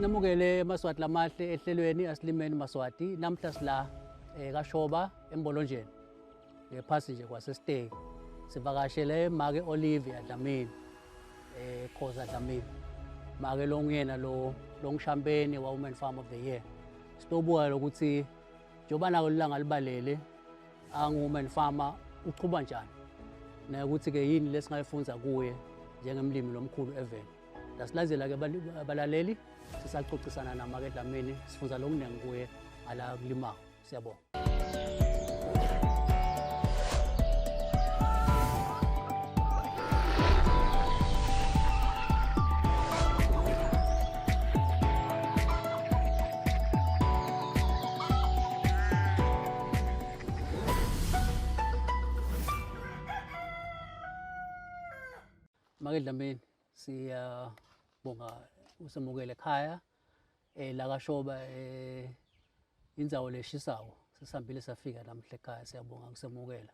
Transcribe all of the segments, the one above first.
Sinemukele emaswati lamahle ehlelweni asilimeni maswati namhla sila eh, kaShoba eMbolonjeni ngephasi nje kwasesiteki sivakashele make Olivia Dlamini eh Khoza Dlamini make lo nguyena lo longishampeni wa Women Farm of the Year sitobuka lokuthi njengoba nako ilanga libalele angu-woman farmer uchuba njani nekuthi-ke yini lesingayifunza kuye njengemlimi lomkhulu eveni lasilandzela-ke abalaleli sisacocisana namake Dlamini sifunza lokuningi kuye ala kulimako siyabonga Make Dlamini siyabonga usemukele ekhaya eh la kaShoba eh indzawo leshisako sesihambile safika namhla ekhaya siyabonga kusemukela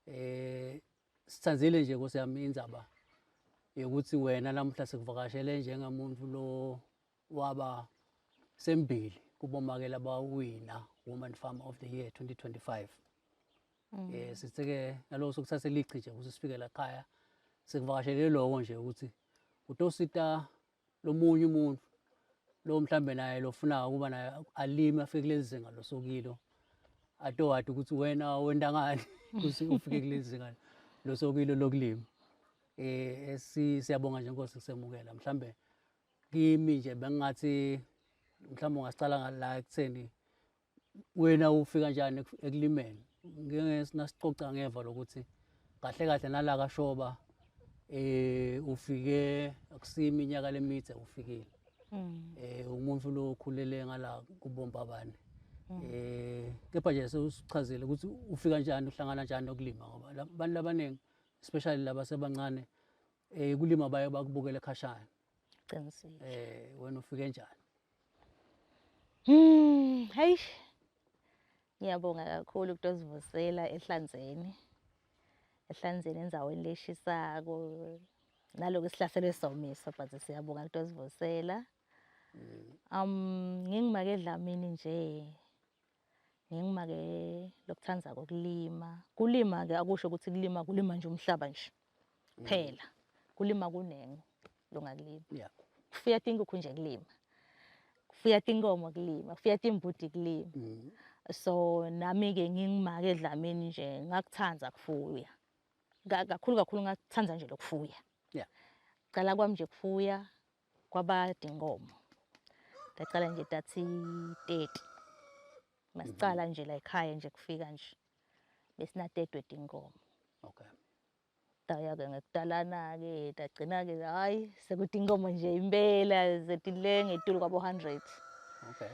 eh sithandzile nje nkosi yami indzaba yokuthi wena namuhla sikuvakashele njengemuntu lo waba sembili kubomake labawina Woman Farmer of the Year 2025 mm. eh sithe-ke naloko sokuthatha lichi nje ukuthi sifike la khaya sikuvakashele loko nje ukuthi utosita lomunye umuntu lo mhlambe naye lofuna ukuba naye alime afike kuleli zinga losokilo atowati ukuthi wena wenta ngani ukuthi ufike kuleli zinga losokilo lokulima eh siyabonga nje Nkosi kusemukela mhlambe kimi nje bengingathi mhlawumbe ungasicala ngala ekutheni wena ufika njani ekulimeni ngeke sinasicoca ngeva lokuthi kahle kahle nala kashoba eh ufike akusimi iminyaka lemide ufikile mm. eh umuntu lo okhulele ngala kubomba bani mm. eh kepha nje sewusichazile ukuthi ufika njani uhlangana njani nokulima ngoba abantu labaningi especially laba sebancane eh kulima baye bakubukele khashana qinisile eh wena ufike njani Hmm, hey. Ngiyabonga kakhulu ukutozivusela ehlanzeni. Ehlanzeni endaweni leshisako. Naloku sihlaselwe somiso but siyabonga ukutozivusela. Mm. Um ngingimake Dlamini nje. Ngingimake lokuthanda kokulima. Kulima ke akusho ukuthi kulima kulima nje umhlaba nje. Mm. Phela. Kulima kunengi longakulima. Yeah. Kufuya tinkukhu nje kulima. Kufuya tinkomo kulima, kufuya timbuti kulima. Mm. So nami ke ngingimake Dlamini nje ngakuthanda kufuya. Kakhulu kakhulu ngakuthanda nje lokufuya. Yeah. Cala kwami nje kufuya kwaba tinkomo. Ndaqala nje tathi 30. Masicala nje la ekhaya nje kufika nje. Besina 30 wetinkomo. Okay. Taya-ke ngekudalana-ke tagcina-ke hhayi sekuthi inkomo nje impela zetilenge etulu kwabo-100 Okay.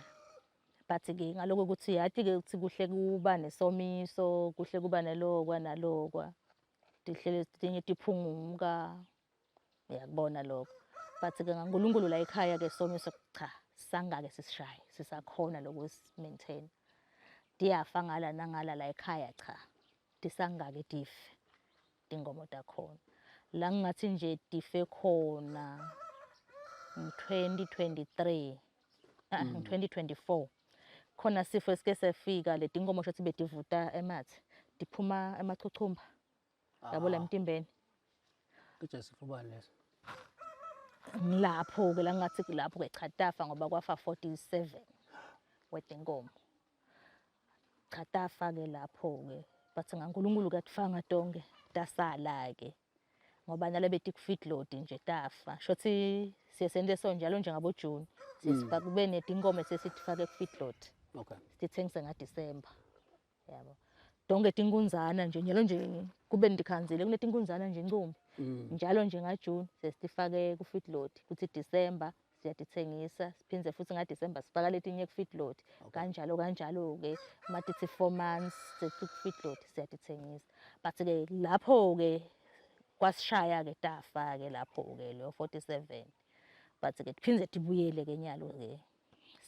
but-ke ngaloko ukuthi yati-ke ukuthi kuhle kuba nesomiso kuhle kuba nelokwa nalokwa tihlele tinye tiphunguka uyakubona lokho but-ke ngaNkulunkulu la ekhaya-ke somiso cha sangake sisishaye sisakhona lokusi-maintain tiyafa ngala nangala la ekhaya cha tisangake tife tingomo takhona la ngingathi nje tife khona ngo-2023 ah, ngo-2024 khona sifo esike sefika letinkomo shuthi betivuta emathe tiphuma emachuchumba yabo la Ah. emtimbeni Kuje sifubani leso. ngilapho-ke la ngathi kulapho-ke cha tafa ngoba kwafa 47 wetinkomo cha tafa-ke lapho-ke but ngaNkulunkulu katifanga tonke tasala-ke ngoba nale betiku-feedload nje tafa shothi siye sente so njalo nje ngabo-June siye sifake kube netinkomo esesitifake ku-feedload Okay. sitithengise ngaDisemba yabo tonke tinkunzana nje njalo nje kube ndikhanzile kunetinkunzana nje incumbi Mm. njalo nje ngaJune sesitifake ku-feedload kuthi December siyatithengisa siphinde futhi ngaDecember sifaka letinye ku-feedload kanjalo kanjalo-ke uma tithi 4 months sesiku-feedload siyatithengisa but-ke lapho-ke kwasishaya-ke tafa-ke lapho-ke leyo 47 but-ke tiphinde tibuyele-ke nyalo-ke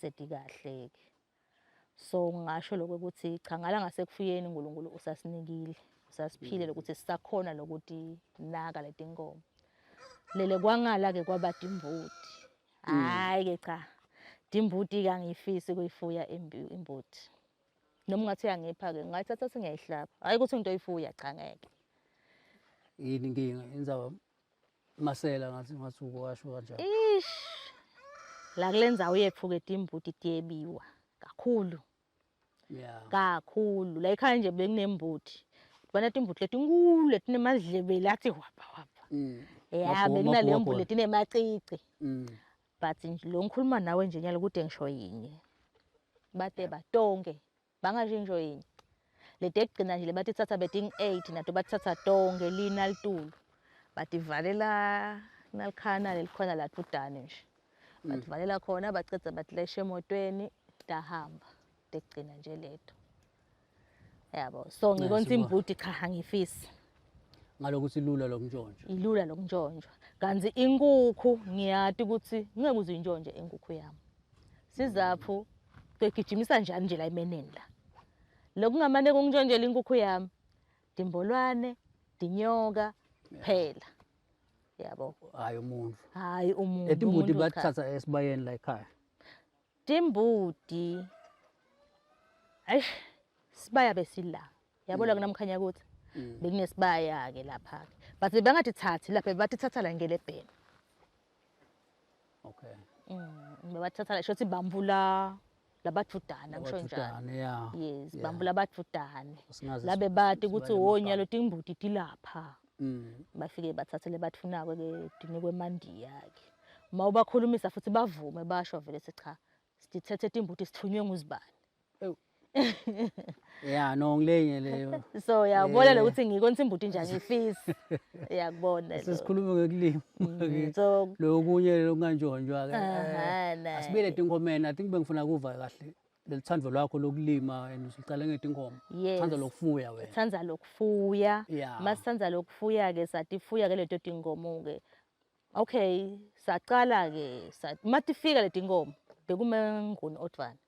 setikahle-ke so ngingasho lokho ukuthi cha ngala ngasekufuyeni uNkulunkulu usasinikile usasiphile lokuthi sisakhona lokuthi naka letinkomo lele kwangala ke kwaba timbuti hayi ke cha. Timbuti-ke angiyifisi ukuyifuya imbuti. Noma ungathi uyangipha-ke ngingayithatha sengiyayihlaba. Hhayi ukuthi into oyifuya cha ngeke. Yini inkinga indzaba masela ngathi ngathi ukwasho kanjalo. Ish. La kule ndzawo yethu-ke timbuti tiyebiwa kakhulu. Yeah. Kakhulu. La ekhaya nje bekunembuti. Bona timbuti letinkulu letinemadlebe lathi hwapha hwapha. Ya bekunaleyo mbuti letinemacici. But nje lo ngikhuluma nawe nje nyalo kude ngisho yinye. Bateba tonke bangasho ngisho yinye. Leti ekugcina nje lebatitsatsa betingu-8 nato batitsatsa tonke lina litulu. Bativalela nalikhana lelikhona ladvudane nje. Bativalela khona bacedza batilesha emotweni tahamba tekugcina nje leto. Yabo so ngikona imbuti cha angifisi. Ngalokuthi ilula lokuntshontsha. Ilula lokuntshontshwa. Kanti inkukhu ngiyati ukuthi ngeke uze uyintshontshe inkukhu yami. Sizaphu begijimisa njani nje la emeneni la. Lokungamane kungishontshela inkukhu yami. Dimbolwane, dinyoka phela. Yabo. Hayi umuntu. Hayi umuntu. Letimbuti bathatha esibayeni la ekhaya. Timbuti. Eish sibaya besila. Yabona kunamkhanya ukuthi bekunesibaya ke lapha ke. But bengatithathi lapha batithatha la ngelebheni. Okay. Bebathatha la shothi bambula labadvudana ngisho njalo. Labadvudane, yeah. Yes, Yeah. bambula abadvudane. Singaze Labe bati ukuthi sibale wo amagama. nyalo timbuti tilapha. Bafike bathathe lebatfunako ke tinikwe emandiya ke. Uma ubakhulumisa futhi bavume basho vele sithi cha sithethe timbuti sithunywe nguzibani. Yeah, no ngilenye leyo. So uyabona lokuthi ngikona imbuti nje angifisi. Uyakubona lo. Sesikhuluma ngekulima. So Lokunye lokungantshontshwa ke. Aha, naye. Asibuyele tinkomeni, I think bengifuna kuva kahle lelithando lwakho lokulima and usuqale ngetinkomo. Yes. Thanda lokufuya wena. Sithanda lokufuya. Yeah. Masithanda lokufuya ke satifuya ke leto tinkomo ke. Okay, saqala ke matifika letinkomo bekumenguni odvwana.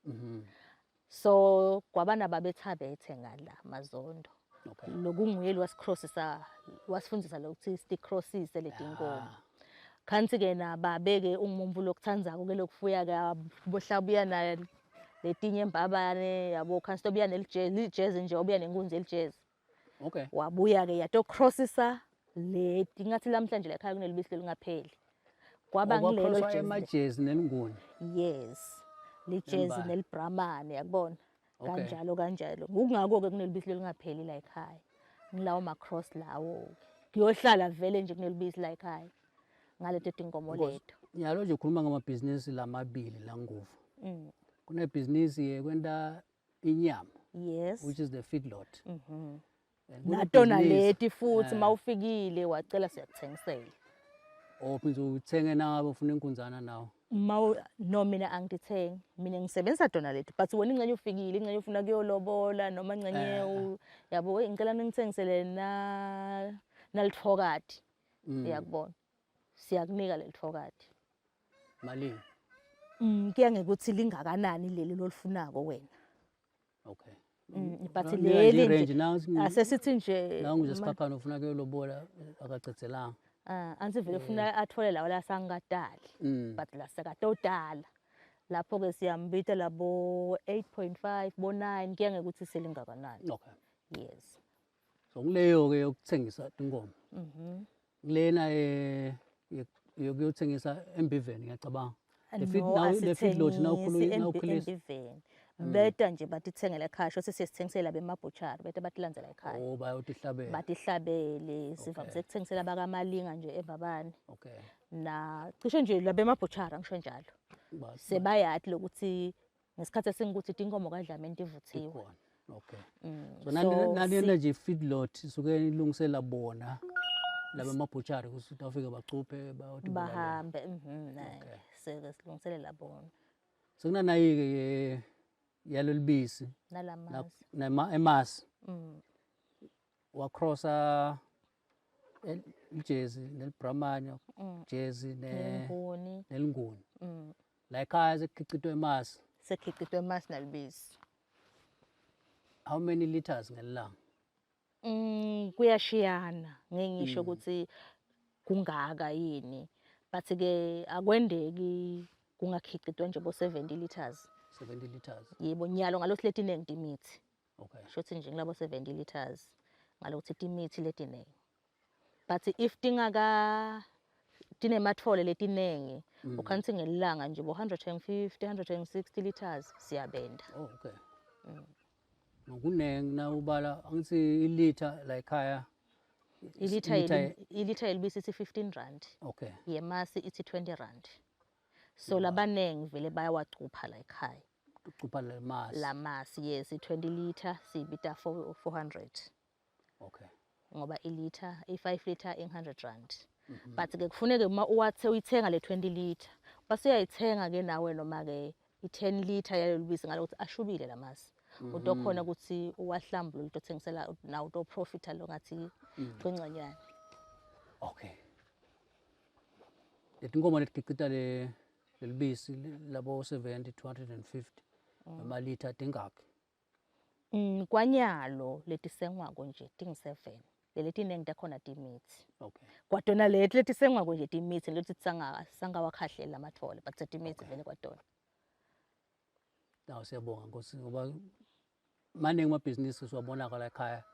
So kwabana babethabethe ngala mazondo. Okay. Lokunguye lwasicrossisa wasifundisa lokuthi sicrossise letinkomo. Khanti ke na babeke ungumuntu lokuthandzako ke lokufuya ke bohlabuya na letinye embabane yabo khanti tobuya nelijezi ijezi nje obuya nenkunzi elijezi. Okay. Wabuya ke yatocrossisa leti ngathi lamhlanje la ekhaya kunelibisi lelingapheli. Kwaba ngilelo Kwacrosswa jezi. emajezi nelinguni. Yes. Lijezi Nembala. nelibramane yakubona. Okay. Kanjalo kanjalo. Kungako ke kunelibisi lelingapheli la ekhaya. Ngilawo ma cross lawo ke. Kuyohlala vele nje kunelibisi la ekhaya. Ngaleto tinkomo leto. Nyalo nje ukhuluma ngamabhizinisi lamabili la nguvu. Kunebhizinisi yekwenta inyama. Yes. Which is the feedlot. And Natona kunebhizinisi, leti futhi mawufikile wacela siyakuthengisela. Oh phindze uthenge nawe ufuna inkunzana nawe. Mawu no mina angithengi. Mina ngisebenzisa tona leti but wena ingxenye ufikile ingxenye ufuna kuyolobola noma ingxenye yabo ngicela ningithengisele na nalithokati. Uyakubona. Siyakunika lelithokati. Malini? Kuya ngekuthi lingakanani leli lolifunako wena. Okay. But Nika nje leli i-range, nje asesithi nje nangu nje sikhakhane ufuna kuyolobola akacedzelanga. Anti vele ufuna athole lawo lasangadali. But la sekatodala. Lapho ke siyambita labo 8.5 bo 9 kuya ngekuthi selingakanani. Okay. Yes. So kuleyo ke yokuthengisa inkomo. Kulena yokuyothengisa embiveni ngiyacabanga. Le feed No, now, le feedlot asithengisi nawukhulisa. embiveni. Beta nje batithengela ekhaya, sho sesiyasithengisela bemabhuchari, beta batilandzela ekhaya. Oh, bayotihlabela. Batihlabele, sivamise ukuthengisela bakamalinga nje eMbabane. Okay. Na cishe nje labemabhuchari ngisho njalo. Sebayati lokuthi ngesikhathi esingikuthi tinkomo kaDlamini tivuthiwe. Ikhona. Okay. So So nani nje feedlot suke nilungisela bona laba emabhuchari ukuthi bafike bacuphe bayotibulalela. Bahambe, naye. Seke silungiselela bona. Sekunanayi ke yalolibisi. Nalamasi. Emasi. Wacrossa ijezi nelibramane, jezi Nelinguni. nelinguni. La ekhaya sekukhicitwe emasi. Sekukhicitwe emasi nalibisi. How many liters ngelanga? Kuyashiyana. Ngeke ngisho ukuthi kungaka yini. But ke akwendeki Kungakhicitwa nje bo 70 liters. 70 liters. Yebo, nyalo ngalokuthi letinengi timithi. Okay. Shothi nje ngilabo 70 liters ngalokuthi timithi letinengi. But if tingaka tinemathole letinengi, ukhanthi ngelanga nje bo 150 160 liters siyabenda. Oh, okay. Ngokunengi na ubala angithi ilitha la ekhaya. Ilitha ilitha yelibisi ithi 15 rand. Okay. Yemasi ithi 20 rand. So labanengi vele bayawacupha la ekhaya. Ucupha le masi. Lamasi, yes, i-20 liter siyibita 400. Okay. Ngoba ilitha i-5 liter in-100 rand. But ke kufuneke uma uwathe uyithenga le 20 liter, base uyayithenga ke nawe noma ke i-10 liter yalolu bisi ngalokuthi ashubile lamasi. Utokhona ukuthi uwahlambulule, utothengisela nawe utoprofita lo ngathi kwencanyana. Okay. Letinkomo letigicita le lelibisi labo 70 250 amalitha tingakhi? Kwanyalo letisengwako nje tingu-7. Leli tinengi takhona timithi. Okay. Kwadona leti letisengwako nje timithi leti sanga sangawakhahlela lamathole, but setimithi vele kwadona. Naw, siyabonga Nkosi, ngoba maningi amabhizinisi siwabona la ekhaya.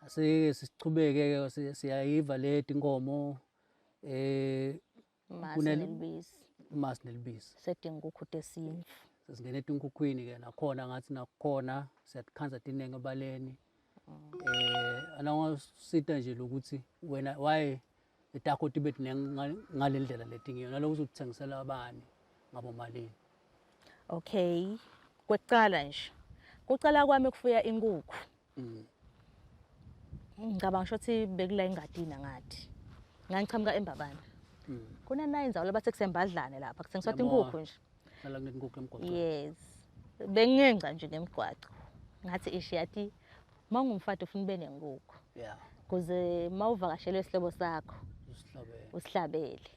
Asike sichubeke, siyayiva le tinkomo masi nelibisi. Masi nelibisi. Setinkukhu tesintfu. Sesingene etinkukhwini ke, nakhona ngathi nakhona siyakhanza tinenge ebaleni. Anangasita nje lokuthi wena why etakho tibe tinenge ngale ndlela letingiyo, nalokuthi uthengisela abani ngabo malini? Okay, kwekuqala nje, kucala kwami kufuya inkukhu, ngicabanga ukuthi bekula engadini angathi ngangichamuka eMbabane. Kunanayi indzawo labathe kusembadlane lapha kuthengiswa tinkukhu nje. Hlala kunetinkukhu emgwaqweni. Yes, bengenca nje ngemgwaco, ngathi ishiyati uma ungumfati ufuna ube nenkukhu kuze uma uvakashelwe isihlobo sakho usihlabele. Usihlabele.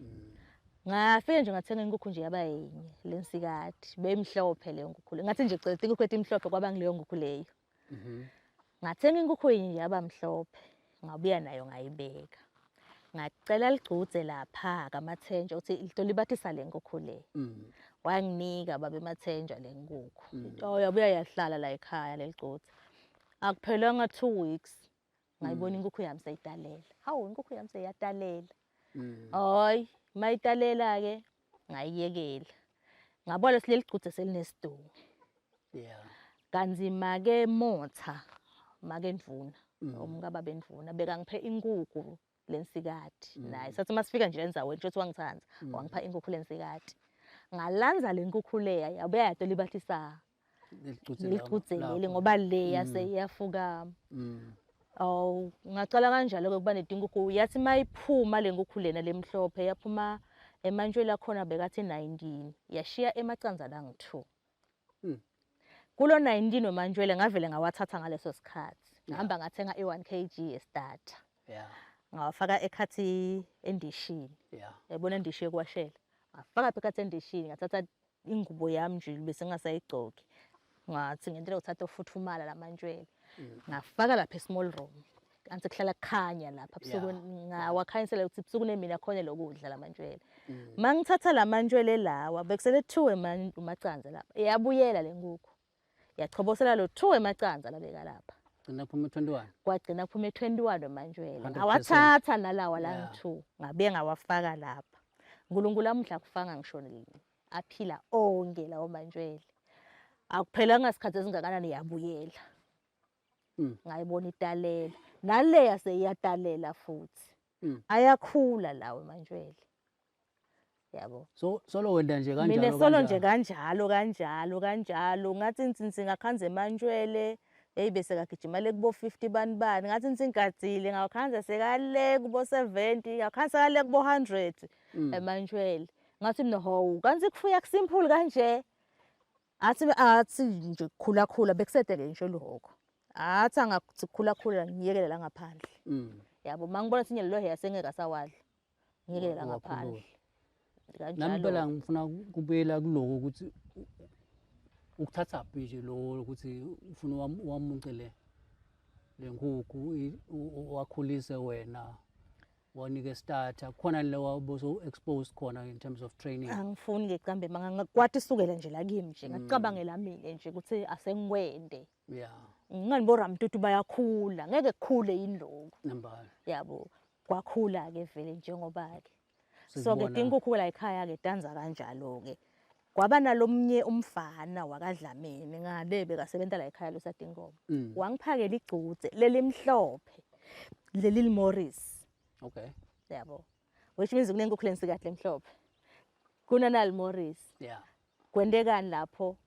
Ngafike nje ngathenga inkukhu nje yaba yinye lensikati, beyimhlophe leyo nkukhu le. Ngathi nje cela inkukhu etimhlophe, kwaba ngileyo nkukhu leyo. Ngathenga inkukhu yinye nje yaba mhlophe, ngabuya nayo ngayibeka. Ngacela ligcudze lapha kaMathenjwa ukuthi litolibatisa le nkukhu le. Wanginika baba eMathenjwa le nkukhu. Oh, yabuya yahlala la ekhaya leligcudze. Akuphelanga 2 weeks ngayibona inkukhu yami seyitalela. Hawu, inkukhu yami seyiyatalela. Hayi, mayitalela ke ngayiyekela. Ngabona sileli gcudze selinesidungu. Kanzima ke motha make ndvuna, umkababa endvuna bekangiphe inkukhu lensikati naye. Sathi masifika nje endzaweni nje wangithanza, wangipha inkukhu lensikati. Ngalanza le nkukhu leya yabuya yatolibathisa Leligcudze leligcudze leli ngoba leya seyiyafuka. Awu, ngacala kanjalo ke kuba netinkukhu. Yathi mayiphuma le nkukhu lena lemhlophe yaphuma emantshwela akhona bekathi 19, yashiya emacandza langu-2. Kulo 19 wemantshwele ngavele ngawathatha ngaleso sikhathi. Ngihamba ngathenga i-1 kg ye-starter. Ngawafaka ekhathi endishini. Yabona endishi yokuwashela. Ngafaka phakathi endishini, ngathatha ingubo yami nje bese ngingasayigcoki. Ngathi ngentela uthatha ufuthumala lamantshwele. Ngafaka lapha e-small room. Anti kuhlala kukhanya lapha busuku, ngawakhanyisela ukuthi busuku nemini akhone lokudla lamantshwele. Mangithatha lamantshwele lawa bekusele 2 emacandza lapha. Iyabuyela le nkukhu. Yachobosela lo 2 emacandza labeka lapha. Gcina kuphume 21. Kwagcina kuphume 21 emantshwele. 100%. Ngawathatha nalawa la ngu-2 ngabuye ngawafaka lapha. Nkulunkulu amuhla akufanga ngisho linye. Aphila onke lawo mantshwele. Akuphelanga isikhathi esingakanani yabuyela. Ngayibona italela. Naleya seyiyatalela futhi. Ayakhula lawo mantshwele. Yabo. So solo wenda nje kanjalo. Mina solo nje kanjalo kanjalo kanjalo, ngathi nsinsi ngakhanze emantshwele, hey bese kagijima le kubo 50 bani bani, ngathi nsingadile ngakhanze sekale kubo 70, ngakhanze sekale kubo 100 emantshwele. Ngathi mina hawu, kanti kufuya kusimple kanje. Athi nje khula khula bekusede ke ngisho lihoko. Athi angakuthi khula khula ngiyekele la ngaphandle. Yabo mangibona ukuthi nyelo lohe sengeke asawadla. Ngiyekele la ngaphandle. Nami phela ngifuna kubuyela kuloko ukuthi ukuthatha phi nje lo ukuthi ufuna wamuncele le nkukhu wakhulise wena. Wanike starter khona le wabuso exposed khona in terms of training. Angifuni ke qambe manga kwathi sukela nje la kimi nje ngacabangela mina nje ukuthi asengikwende. Yeah. Ngani bo Ramtutu bayakhula ngeke kukhule yini lokho. Nambala. Yabo kwakhula ke vele njengoba ke. So ke tinkukhu la ekhaya ke tanza kanjalo ke. Kwaba nalomnye umfana wakaDlamini ngale bekasebenza la ekhaya losatinkomo. Wangiphakela igcuthe lelimhlophe leli Morris. Okay. Yabo. Which means kunenkukhu lensikahle lemhlophe. Kunanali Morris. Yeah. Kwentekani lapho?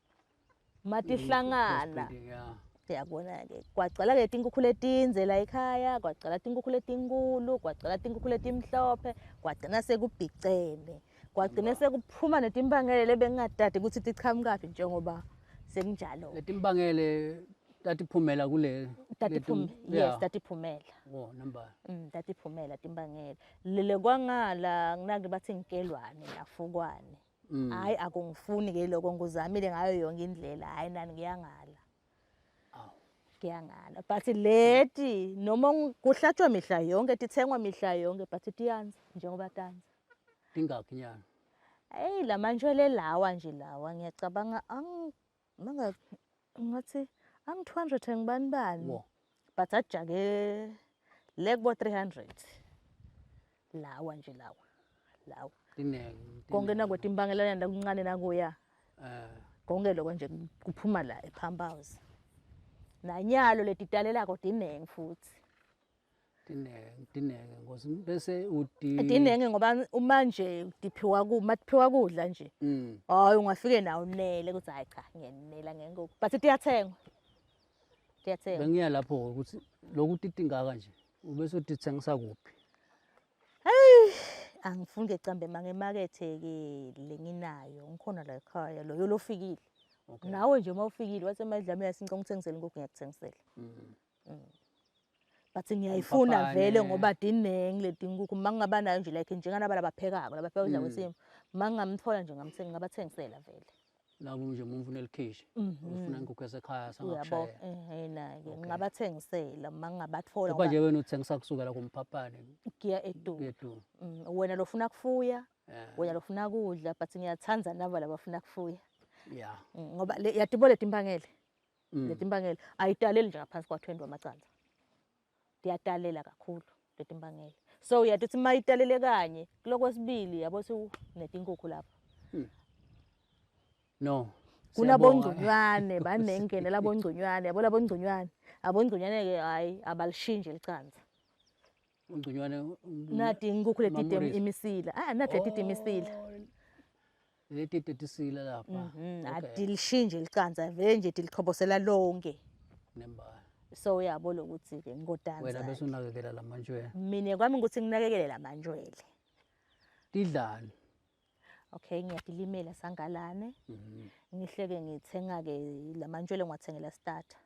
Matihlangana. Yeah. Uyabona-ke kwagcwala-ke tinkukhu letindze la ekhaya, kwagcwala tinkukhu letinkulu, kwagcwala tinkukhu letimhlophe, kwagcina sekubhicene, kwagcina sekuphuma netimbangele lebengingadadi ukuthi tichamukaphi njengoba sekunjalo. Letimbangele tatiphumela kule yes, tatiphumela. Oh, number. Tatiphumela timbangele. Lele kwangala nginake bathi ngikelwane nafukwane. Hayi akungifuni ke lokho nguzamile ngayo yonke indlela, hayi nani ngiyangala. Ngiyangala. But leti noma kuhlatshwa mihla yonke tithengwa mihla yonke but tiyanza njengoba tanza. Tingakhi nyana? Hey lamantshwele lawa nje lawa ngiyacabanga manga ngathi ang 200 ngibani bani. But ajake le kubo 300. Lawa nje lawa. Lawa. Tinengi. Konke nakwethu imbangelana nakuncane nakuya. Konke lokho nje kuphuma la ePump House. Nanyalo letitalelako tinengi futhi. Tinengi ngosi bese udi Tinengi ngoba uma nje diphiwa ku matiphiwa kudla nje. Hayi ungafike nawo unele ukuthi hayi cha ngiyanela ngenkukhu. But tiyathengwa. Tiyathengwa. Bengiya lapho ukuthi lokhu titingaka nje ubese udithengisa kuphi? Hey, angifuni ke cambe mange emakethe ke lenginayo ngikhona la ekhaya loyo lofikile. Nawe nje uma ufikile wathi emadlame yasinca ngithengisele inkukhu ngiyakuthengisela. But ngiyayifuna vele ngoba dinengi letinkukhu uma ngingaba nayo nje like njenganaba labaphekako labapheka kudla kwesimo uma ngingamthola nje ngabathengisela vele. Labo nje umuntu ufuna elikhishi ufuna inkukhu yasekhaya sangakushaya. Ehena-ke ngingabathengisela uma ngingabathola. Kepha nje wena uthengisa kusukela kumphaphane kuya etulu. Wena lofuna kufuya, wena lofuna kudla but ngiyathanda nabo labafuna kufuya. Yeah. Ngoba yatibo letimbangele. Letimbangele ayitaleli nje ngaphansi kwa-20 wamacandza. Tiyatalela kakhulu letimbangele. So uyathi uthi uma italele kanye kulokwesibili yabo sewunetinkukhu lapho. No. Kunabongcunywane banengene labongcunywane yabo labongcunywane. Abongcunywane ke hayi abalishintshe licandza. Ungcunywane nathi inkukhu letide imisila. Ah nathi letide imisila. Letide tisila lapha. Adilishintshe licandza vele nje dilichobosela lonke. Nembala. So uyabo lokuthi ke ngodansa. Wena bese unakekela lamantshwele. Mina kwami ukuthi nginakekele lamantshwele. Tidlani. Okay, ngiyadilimela sangalane. Ngihleke ngithenga ke lamantshwele ngiwathengela starter.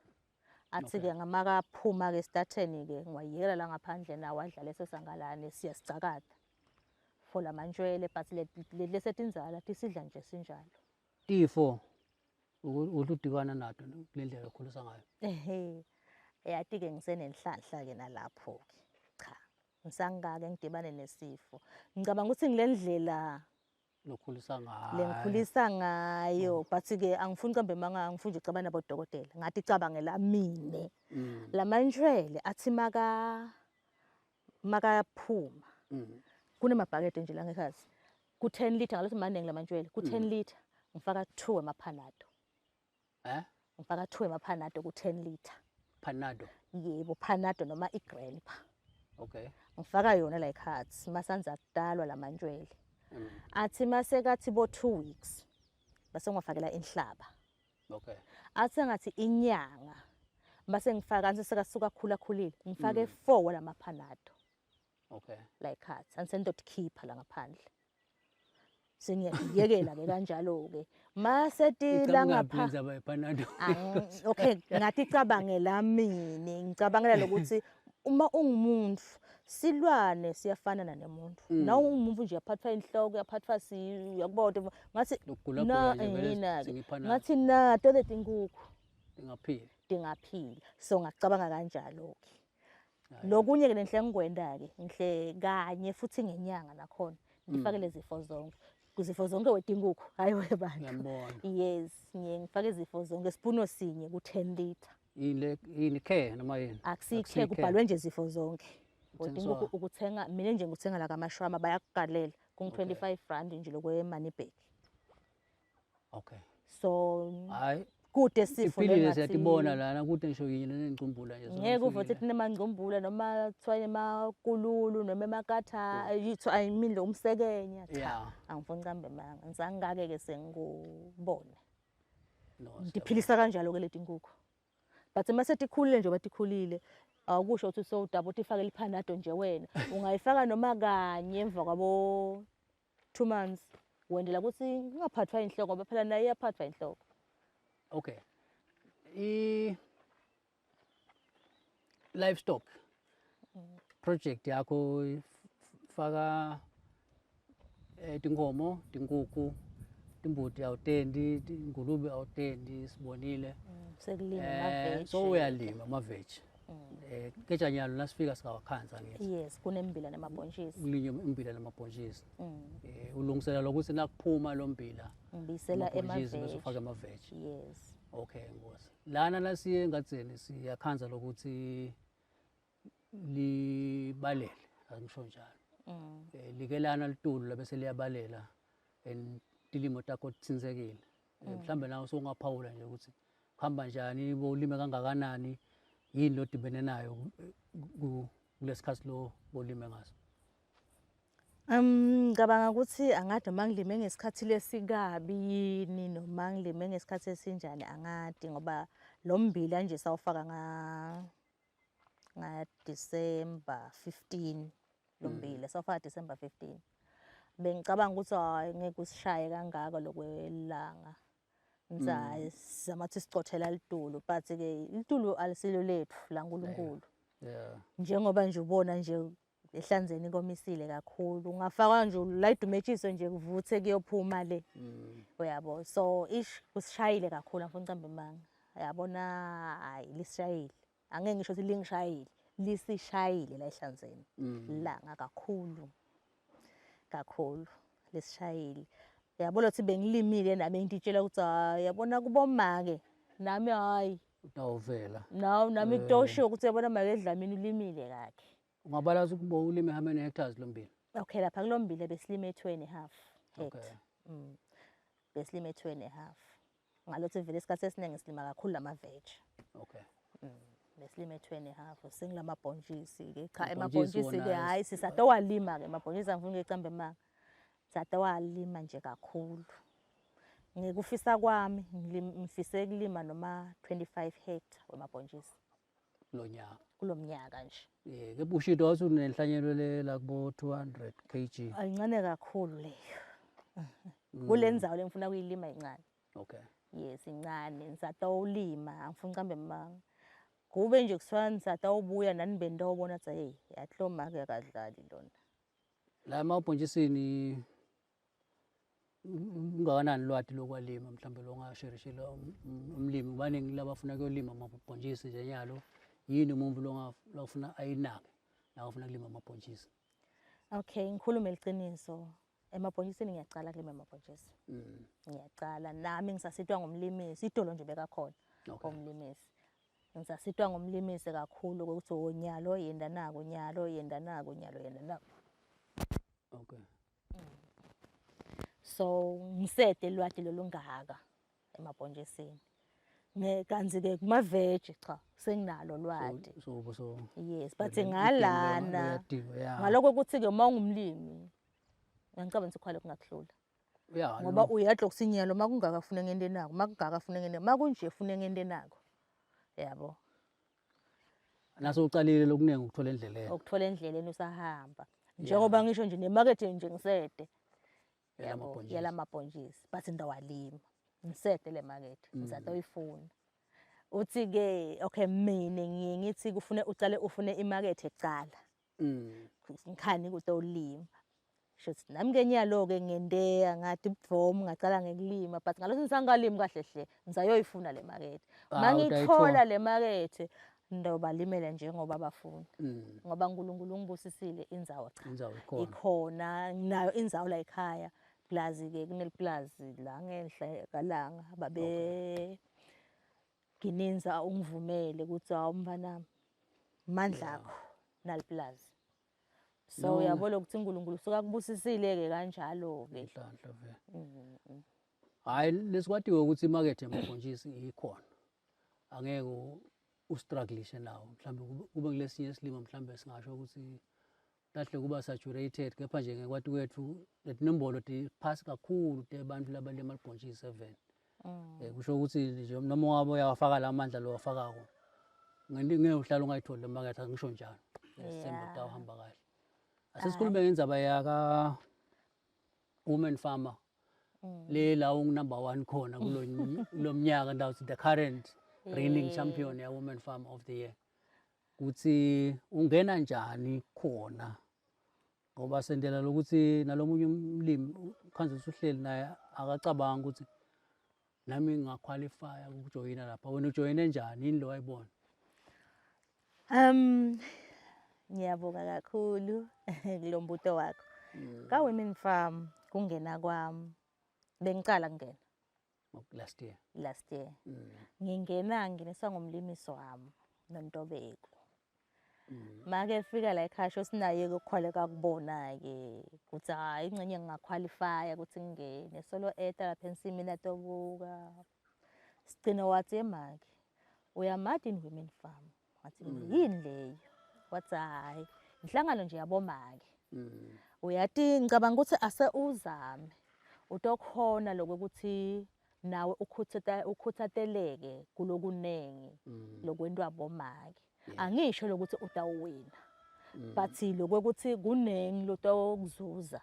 Athi ke ngamakaphuma ke starteni ke ngiwayekela la ngaphandle nawo adlale sesangalane siyasicakada. For lamantshwele but lesetinzala tisidla nje sinjalo. Tifo udibana nato kule ndlela okhulisa ngayo. Ehhe. Yathi ke ngisenenhlanhla ke nalapho ke. Cha. Ngisangake ngidibane nesifo. Ngicabanga ukuthi ngile ndlela lokhulisa ngayo. Lengikhulisa ngayo but ke angifuni kambe manga angifuni nje ucabana nabodokotela. Ngathi icabangela mina. Lamantshwele athi makaphuma. Kunemabhakede nje la ngekhazi. Ku 10 liter ngalothi maningi lamantshwele. Ku 10 liter ngifaka 2 emaphanado. Ngifaka 2 emaphanado ku 10 liter. Panado. Yebo, Panado noma iGrandpa. Okay. Ngifaka yona la ekhathi masanza kudalwa lamantshwele. Athi masekathi bo 2 weeks bese ngiwafakela inhlaba. Okay. Athi ngathi inyanga base ngifaka anse sekasuka khula khulile ngifake 4 lamaphanado. Okay. La ekhathi ansendotikhipha la ngaphandle. Sengiyakuyekela ke kanjalo ke. Mase tila ngapha. Okay, ngathi icabangela mina, ngicabangela lokuthi uma ungumuntu silwane siyafana nemuntu. Na ungumuntu nje uyaphathwa inhloko, uyaphathwa si uyakubona ngathi na ngathi na to letinkukhu tingaphila. Tingaphila. So ngacabanga kanjalo ke. Lokunye ke lenhle ngikwenda ke ngihle kanye futhi ngenyanga nakhona ngifake lezi zifo zonke. Kuzifo zonke wetinkukhu hayi webantu. Ngiyambona. Yes, ngiye ngifake izifo zonke isipuno sinye ku-10 liter. Yini le yini care noma yini? Akusiyi-care kubhalwe nje zifo zonke. Kuthengiswa- Wetinkukhu ukuthenga mina nje ngikuthenga la kamashwama bayakugalela kungu-25 rand nje lokwe-money bag. Okay. So Hayi kude sifo iphilile lengathi- siyatibona lana kude ngisho yinye nenengcumbula nje. ngeke uve ukuthi tinemangcumbula noma kuthiwa emakululu noma emakatha yitho I mean lo umsekenya cha Yeah. angifuni kambe manga ngisangake ke sengikubona No, ngiphilisa kanjalo ke leti nkukhu but uma setikhulile nje batikhulile awukusho ukuthi sowudaba uthi ifake liphanado nje wena ungayifaka noma kanye emva kwabo 2 months wendela ukuthi ingaphathwa inhloko ngoba phela naye iyaphathwa inhloko Okay. I livestock project yakho faka tinkomo, tinkukhu, timbuti awutendi, tingulube awutendi sibonile. Sekulima Eh so uyalima ama veg. Eh kejanyalo nasifika singawakhanza ngithi. Yes, kunembila namabhontshisi. Kulinywa imbila namabhontshisi. Ulungisela lokuthi nakuphuma lo mbila Ngibuyisela amabhontshisi bese ema-veg. ufaka ama veg. Yes. Okay Nkosi. Lana lasiye engadzeni siyakhanza lokuthi libalele angisho njalo. Likelana litulu labese liyabalela and tilimo takho titsinsekile. Mhlambe nawe usongaphawula nje ukuthi kuhamba njani bolime kangakanani yini lodibene nayo kulesikhathi lo bolime ngaso. Ngicabanga ukuthi angadi noma ngilime ngesikhathi lesikabi yini noma ngilime ngesikhathi esinjani angadi ngoba lo mbila nje sawufaka nga December 15 lo mbila sawufaka December 15. Bengicabanga ukuthi hayi ngeke usishaye kangaka lokwelanga. Ngithi hayi sizama ukuthi sicothela litulu but ke litulu alisilo lethu la nkulunkulu. Yeah. Njengoba nje ubona nje ehlanzeni komisile kakhulu ungafaka nje layidumetshiso nje kuvuthe kuyophuma le. Uyabo so ish kusishayile kakhulu angifuni ucambe manga. Yabona hayi lisishayile. Angeke ngisho ukuthi lingishayile, lisishayile la ehlanzeni. Langa kakhulu. Kakhulu lisishayile. Yabona ukuthi bengilimile nami ngitshela ukuthi hayi yabona kubomake nami hayi Utawuvela. naw nami kutoshiwo ukuthi yabona make Dlamini ulimile kakhe. Ungabala ukuthi ulime how many hectares lo mbila? Okay lapha kulombila besilime 2.5 Okay. hectare. Besilime 2.5. Ngalothi vele isikhathi esiningi silima kakhulu lama veg. Okay. Besilime 2.5 singilamabhontshisi ke cha Amabhontshisi emabhontshisi ke wona hayi sisatowalima ke amabhontshisi angifuni ngicambe manga. Sisatowalima nje kakhulu. Ngikufisa kwami ngifise kulima noma 25 hectare wemabhontshisi Lo nyaka. kulomnyaka nje. Ke bushito wathi unenhlanyelo le la kubo 200 kg. Ayincane kakhulu leyo. Kule ndzawo lengifuna kuyilima incane. Okay. Yes, incane ngisatawulima angifuni ucambe manga. Kube nje kusuka ngisatawubuya nani bendawubona ukuthi hey yahloma ke akadlali lona. La emabhontshisini ungakanani lwati lokwalima mhlambe longasherishela umlimi baningi labafuna kuyolima amabhontshisi nje nyalo yini umuntu lofuna ayinake nakafuna kulima amabhontshisi? Okay, ngikhulume iqiniso. Emabhontshisini ngiyacala kulima amabhontshisi. Ngiyacala nami ngisasitwa ngumlimisi idolo nje bekakhona umlimisi. Ngisasitwa ngumlimisi kakhulu ukuthi onyalo yenda nako nyalo yenda nako nyalo yenda nako. Okay. So ngisede lwati lolungaka emabhontshisini. Kanti ke kuma veg cha senginalo lwati. So Yes, but ngalana ngaloko ukuthi ke uma ungumlimi ngicabanga ukuthi khwale kungakuhlula. Yeah, Ngoba uyadla okusinyalo makungaka fune ngento enako, makungaka fune ngento, makunje fune ngento enako. Yabo. Naso ucalile lokunengi ukuthola endleleni. Ukuthola endleleni usahamba. Njengoba ngisho nje nemarket nje ngisede. Yabo, yalamabhontshisi but ndawalima. Ngisede le market, ngisatoyifuna. Uthi ke okay mina ngiye ngithi kufune ucale ufune imarket ekucala. Ngikhani kutolima. Shuthi nami ke nyalo ke ngendeya ngathi ubudvomu ngacala ngekulima but ngalokho ngisangalimi kahle hle ngisayoyifuna le market. Mangithola le market Ndobalimela njengoba bafuna. Ngoba uNkulunkulu ungibusisile indzawo cha. Indzawo ikhona. Ikhona nginayo indzawo la ekhaya. Plazi ke kuneliplazi la ngenhla kalanga babe Gininza ungivumele ukuthi hawu mfanami mandla akho naliplazi. So No. uyabona ukuthi uNkulunkulu usuka kubusisile ke kanjalo ke. Inhlanhla vele. Hayi lesikwatiwe ukuthi imakethe yamabhontshisi ikhona. Angeke ustrugglishe nawo mhlawumbe kube kulesinye isilimo mhlawumbe singasho ukuthi kahle kuba saturated kepha nje ngekwati kwethu letinombolo tiphasi kakhulu tebantu labalima libhontshisi eveni. Kusho ukuthi nje noma ungabe uyawafaka la mandla lowafakako ngeke uhlale ungayitholi le makethe angisho njalo. Sithemba Yeah. kutawuhamba kahle. Asesikhulume ngendzaba yaka women farmer le la ungu number 1 khona kulo kulo mnyaka ndawuthi the current reigning champion ya women farmer of the year kuthi ungena njani khona ngoba sendela lokuthi nalomunye umlimi ukhanze ukuthi uhleli naye akacabanga ukuthi nami ngingaqualifya ukujoyina lapha wena ujoyine njani yini lo wayibona? Ngiyabonga kakhulu kulo mbuto wakho. Ka Women Farm kungena kwami bengicala kungena last year. Last year. Ngingena nginiswa ngumlimisi wami noNtobeko. Make fika la ekhaya sho sinaye ukukhwaleka kubona ke ukuthi hayi ingxenye ngingaqualify ukuthi ngingene solo eta lapha ensimini atobuka. Sigcina wathi emake uyamadi in Women Farm. Ngathi yini leyo? Wathi hayi inhlangano nje yabomake. Uyathi ngicabanga ukuthi ase uzame utokhona lokuthi nawe ukhuthateleke kulokunengi lokwentwa bomake. Angisho lokuthi utawuwina but lokuthi kunengi lotokuzuza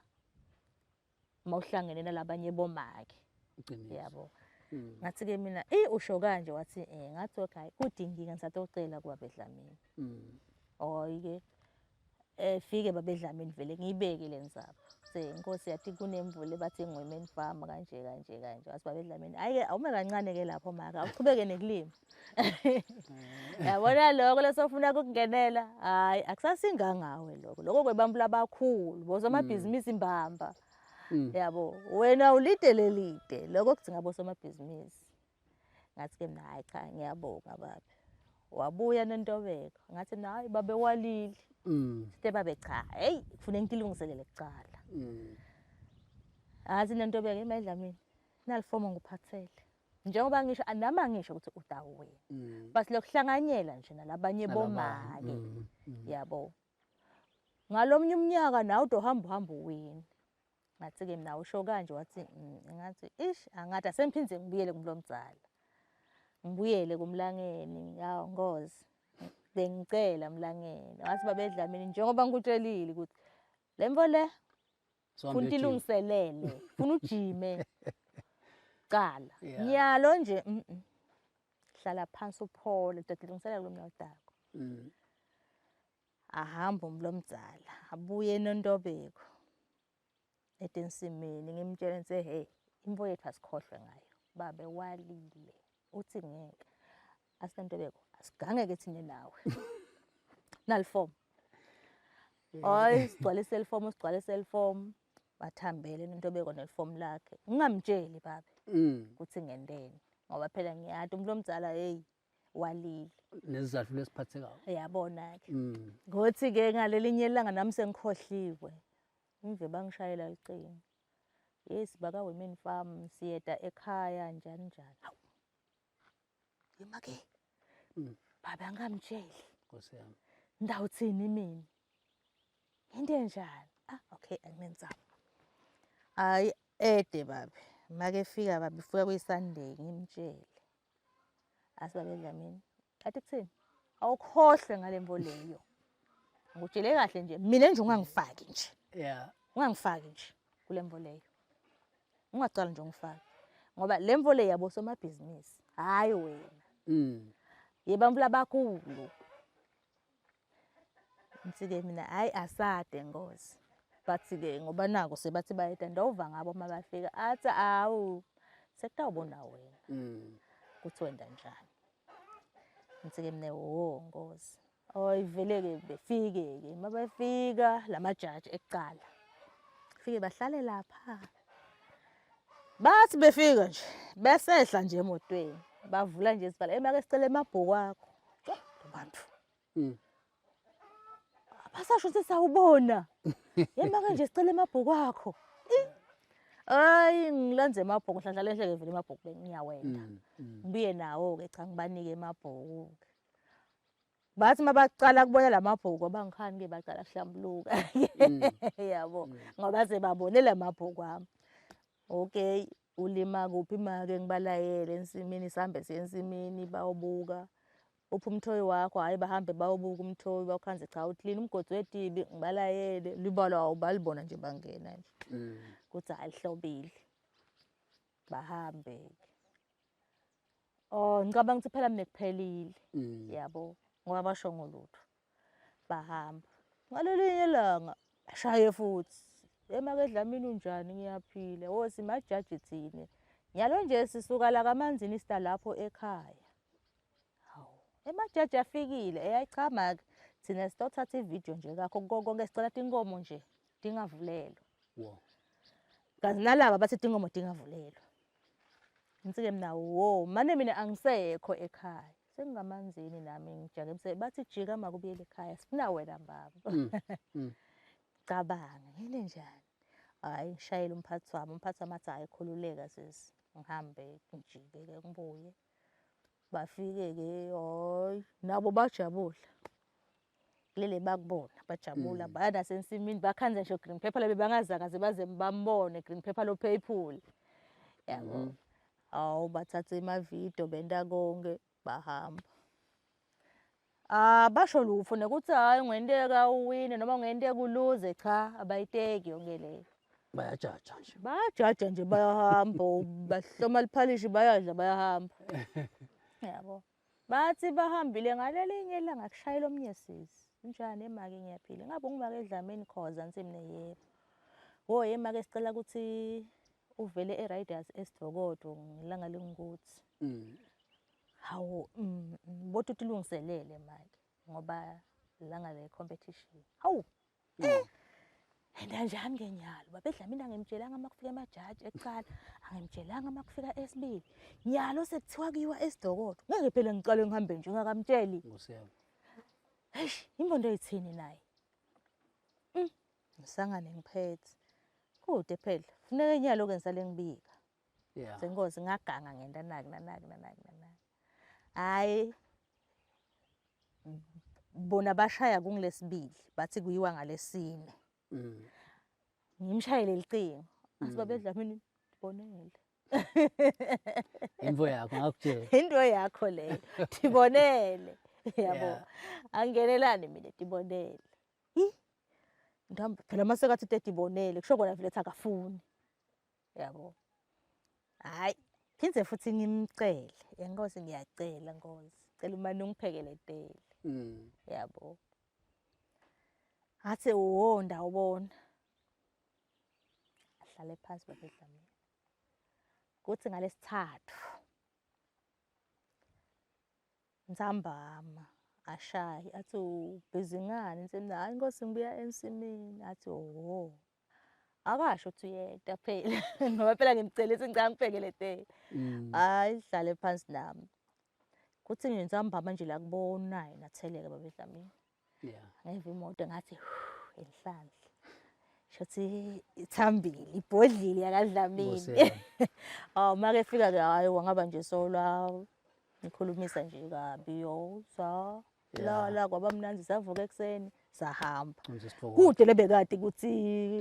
mawuhlangene nalabanye bomake. Iqiniso. Yabo. Ngathi ke mina usho kanje wathi ngathi okay kudingika ngisatocela kuba bedlamini. Oyi ke fike babedlamini vele ngiyibeke lenzaba. Se inkosi yathi kunemvula bathi Women Farm kanje kanje kanje wathi babedlamini hayi ke awume kancane ke lapho maka awuqhubeke nekulima. Yabona lokho lesofuna ukungenela hayi akusasingangawe lokho lokho kwebambu labakhulu bosomabhizinisi mbamba. Yabo wena ulide lelide lokho kudinga bosomabhizinisi. Ngathi ke mina hayi cha ngiyabonga babe. Wabuya noNtobeko ngathi nayi babe walile. Sithe babe cha hey kufanele ngilungiselele kuqala. Athi noNtobeko emadlamini nalifomo ngiphathele. Njengoba ngisho anama ngisho ukuthi utawuwina. Basi lokuhlanganyela nje nalabanye bomake. Yabo. Ngalomnye umnyaka nawe udohamba uhamba uwina. Ngathi ke mina usho kanje wathi ngathi ish angathi asemphindze ngibuyele kumlomdzala. Ngibuyele kumlangeni yawo ngozi. Bengicela mlangeni. Wathi babedlamini njengoba ngikutshelile ukuthi lemvo le funa ilungiselele, funa ujime. Qala. Nyalo nje hlala phansi uphole udadilungiselela kulomnyaka odako. Ahamba umlomdzala abuye noNtobeko etensimini ngimtshele nje hey imvo yethu asikhohlwe ngayo babe walile uthi ngeke asinantobeko asigangeke thina nawe naliform hayi sigcwalise liform sigcwalise liform bathambele noNtobeko neliform lakhe ngingamtsheli babe ukuthi ngendeni ngoba phela ngiyati umuntu omdzala hey walile nesizathu lesiphathekayo uyabona ke ngothi ke ngalelinye ilanga nami sengikhohliwe ngive bangishayela licingo yes baka Women Farm siyeda ekhaya njani njani hawu yima ke baba angamtsheli Nkosi yami ndawuthini mina into enjani okay anginenzaba hayi ede babe make fika babe fika kuyi Sunday ngimtshele asibabe Dlamini athi kuthini awukhohlwe ngalemvo leyo ngikutshele kahle nje mina nje ungangifaki nje yeah ungangifaki nje kulemvo leyo ungacala nje ungifaki ngoba lemvo leyo yabo somabhizinisi hayi wena yebamvu labakhulu ngithi mina hayi asade ngozi bathi ke ngoba nako sebathi bayeda ndova ngabo uma bafika athi awu sekutawubona wena ukuthi wenda njani. Ngitsi-ke mina wo Nkosi. Hayi vele-ke befike-ke uma befika la majaji ekucala fike bahlale lapha bathi befika nje besehla nje emotweni bavula nje isibhala emake sicela emabhuku akho bantu Basasho ukuthi sawubona. Yemake nje sicela emabhuku akho. Hayi ngilanze emabhuku nhlanhla lenhle ke vele emabhuku bengiyawenda. Ngibuye nawo ke cha ngibanike emabhuku ke. Bathi mabaqala kubona lamabhuku abangikhani ke baqala kuhlambuluka. Yabo ngoba sebabone lamabhuku ami. Okay ulima kuphi make ngibalayele ensimini sihambe siye ensimini bayobuka. Uphi umthoyi wakho hhayi bahambe bayobuka umthoyi bawukhanze cha uklini umgodi wetibi ngibalayele libala awubalibona nje bangena nje kuthi hhayi lihlobile bahambe-ke oh ngicabanga ukuthi phela mina kuphelile yabo ngoba basho ngolutho bahamba ngalelinye ilanga bashaye futhi emake Dlamini unjani ngiyaphila wo simajaji thina nyalo nje sisuka la kaManzini sita lapho ekhaya hawu emajaji afikile eyayi cha make thina sitothatha ividiyo nje kakho konke sicela tinkomo nje tingavulelwa Wo. Kanti nalaba bathi tinkomo tingavulelwa ngitsi-ke mina wo mane mina angisekho ekhaya sengingamanzini nami ngijake emse bathi jika makubuyele ekhaya sifuna wena mbaba cabanga ngene njani hhayi ngishayele umphathi wami umphathi wami athi hhayi khululeka sisi ngihambe ngijike-ke ngibuye bafike-ke hhayi nabo bajabula kulele bakubona bajabula baya nasensimini bakhanze ngisho green pepper lebe bangazakaze baze bambone green pepper lo purple yabo awu bathatha emavidiyo benta konke bahamba Ah basho lutho nekuthi hayi ungenteka uwine noma ungenteka uluze cha abayiteki yonke leyo. Bayajaja nje. Bayajaja nje bayahamba bahloma liphalishi bayadla bayahamba. Yabo. Bathi bahambile ngalelinye ilanga kushayela omnye sisi. Njani emake ngiyaphila. Ngabe ungumake Dlamini Khoza ngithi mina yebo. Wo yemake sicela ukuthi uvele e-Riders eSidokodo ngelanga lingukuthi. Hawu bothi utilungiselele make ngoba langa le competition. Hawu. Eh. Enda njani ke nyalo baba Dlamini angimtshelanga uma kufika emajaji ekuqala angimtshelanga uma kufika esibili nyalo sekuthiwa kuyiwa esidokodo ngeke phela ngicale ngihambe nje ngakamtsheli Nkosi yami. Eish imbondo ithini naye ngisangane ngiphethe kude phela funeka inyalo ke ngisale ngibika senkosi ngaganga ngenta naki nanaki nanaki nanaki hayi bona bashaya kungilesibili bathi kuyiwa ngalesine ngimshayele licingo athi baba Dlamini ndibonele Into yakho ngakutshela. Into yakho leyo ndibonele yabo angenelani mina ndibonele hi ngihamba phela masekathi tedibonele kusho kona vele akafuni yabo hayi phindze futhi ngimcele enkosi ngiyacela nkosi cela umane ungiphekele tele yabo athi wo ndawubona ahlale phansi baba Dlamini kuthi ngalesithathu ntsambama ashaye athi ubhizi ngani ngithi hayi nkosi ngibuya ensimini athi oho akasho ukuthi uyeda phela ngoba phela ngimcele ukuthi ngicela ngibhekele te hayi hlale phansi nami kuthi nje ntsambama nje la kubonayo natheleka baba Dlamini ngeva imoto ngathi enhlanhla shothi ithambile ibhodlile yakadlamini awu make efika ke hayi wangaba nje solwa ngikhulumisa nje kabi yo sa la la kwaba mnandi savuka ekuseni sahamba kude lebekade ukuthi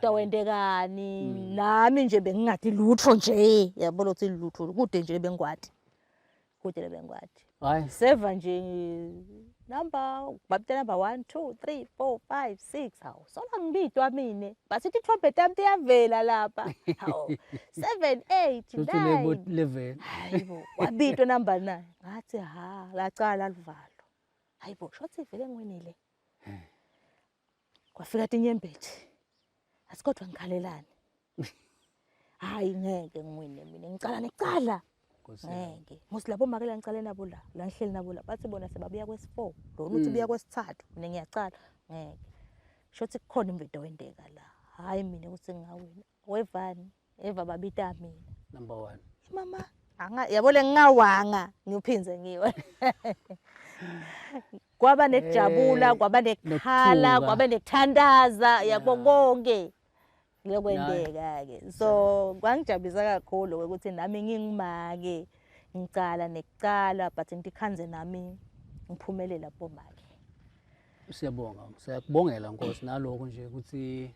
tawentekani nami nje bengingadi lutho nje yabo lokuthi lutho kude nje bengikwati kude lebengikwati hayi seva nje number babita number 1 2 3 4 5 6 hawu sola ngibitwa mine basithi ithombe tami tiyavela lapha hawu 7 8 9 level hayibo wabitwa number 9 ngathi ha lacala livalo hayibo shothi vele ngiwinile kwafika tinyembeti asikodwa ngikhalelani hayi ngeke ngiwine mina ngicala necala. Nkosi yami. Ngeke musi labo make la ngicale nabo la la ngihleli nabo la bathi bona sebabuya kwesi-4, lona uthi ubuya kwesithathu, mina ngiyacala. Ngeke, shothi kukhona imvido wendeka la. Hhayi, mina ukuthi ngingawina wevani eva babita mina Number 1. Mama anga yabo le ngingawanga ngiyophinze ngiwe. Kwaba nekujabula, kwaba nekukhala, nokuthuka. Kwaba nekuthandaza, yabo, konke kuyokwenteka-ke. So kwangijabulisa kakhulu ukuthi nami ngingumake ngicala nekucala, but ngikhanze nami ngiphumelela bomake. Siyabonga, siyakubongela Nkosi naloko nje ukuthi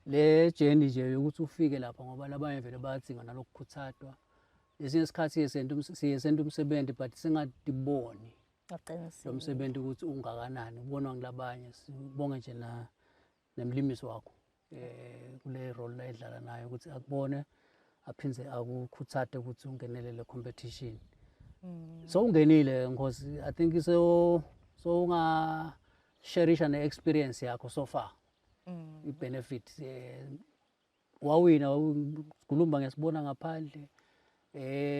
le journey nje yokuthi ufike lapha, ngoba labanye vele bayadzinga nalokukhuthadwa. Lesinye isikhathi siye senta umsebenzi but singadiboni lo msebenzi ukuthi ungakanani, ubonwa ngilabanye. Sibonge nje na nemlimisi wakho kule role la edlala nayo ukuthi akubone aphindze akukhuthade ukuthi ungenele le competition. So ungenile Nkosi, I think so unga shareisha ne experience yakho so far, i-benefit wawina gulumba ngesibona ngaphandle,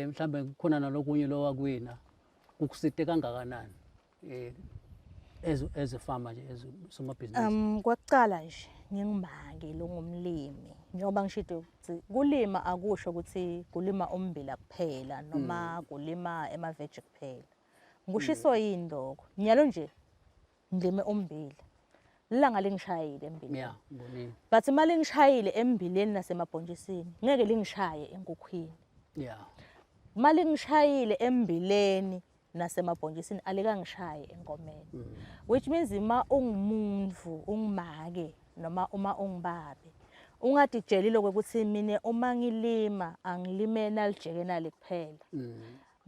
mhlambe kukhona nalokunye lo wakuwina kukusite kangakanani as a farmer nje, as somabhizinisi? Kwekucala nje ngingumake longumlimi, njengoba ngishilo ukuthi kulima akusho ukuthi kulima ummbila kuphela noma kulima emaveji kuphela. Ngishiso yini lokho? Nyalo nje ngilime ummbila, ilanga lingishayile embileni. Yeah, ngibonile. But uma lingishayile embileni nasemabhontshisini, ngeke lingishaye enkukhwini. Uma lingishayile embileni nasemabhontshisini, alikangishayi enkomeni, which means uma ungumuntu, ungumake noma uma ungibabe, ungadijeli lokho ukuthi mina uma ngilima angilime nalijeke nali kuphela,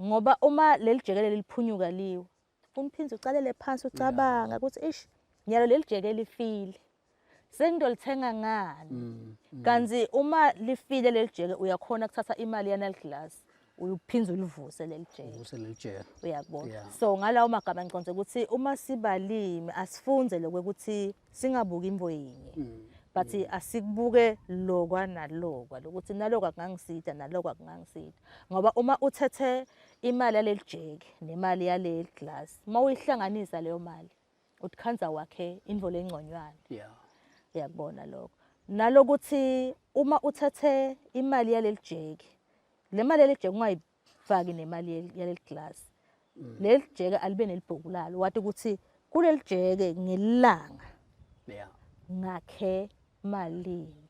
ngoba uma leli jeke leli liphunyuka liwe, umphinze ucalele phansi, ucabanga ukuthi ish, nyalo leli jeke lifile, sengidolithenga ngani? Kanti uma lifile leli jeke, uyakhona kuthatha imali yanali glass, uyuphinze ulivuse leli jeke. Uvuse leli jeke. Uyakubona? Yeah. So ngalawo magama ngiconze ukuthi uma sibalimi asifunze lokho ukuthi singabuki imvo yinye, but asikubuke lokwa nalokwa, lokuthi nalokwa kungangisida, nalokwa kungangisida, ngoba uma uthethe imali yaleli jeke nemali yaleli glass, uma uyihlanganisa leyo mali, utikhanza wakhe intfo lengconywana. Uyakubona lokho? Nalokuthi uma uthethe imali yaleli jeke, le mali yaleli jeke ungayifaki nemali yaleli glass. Leli jeke alibe nelibhuku lalo, wathi ukuthi kuleli jeke ngelanga ngakhe malini,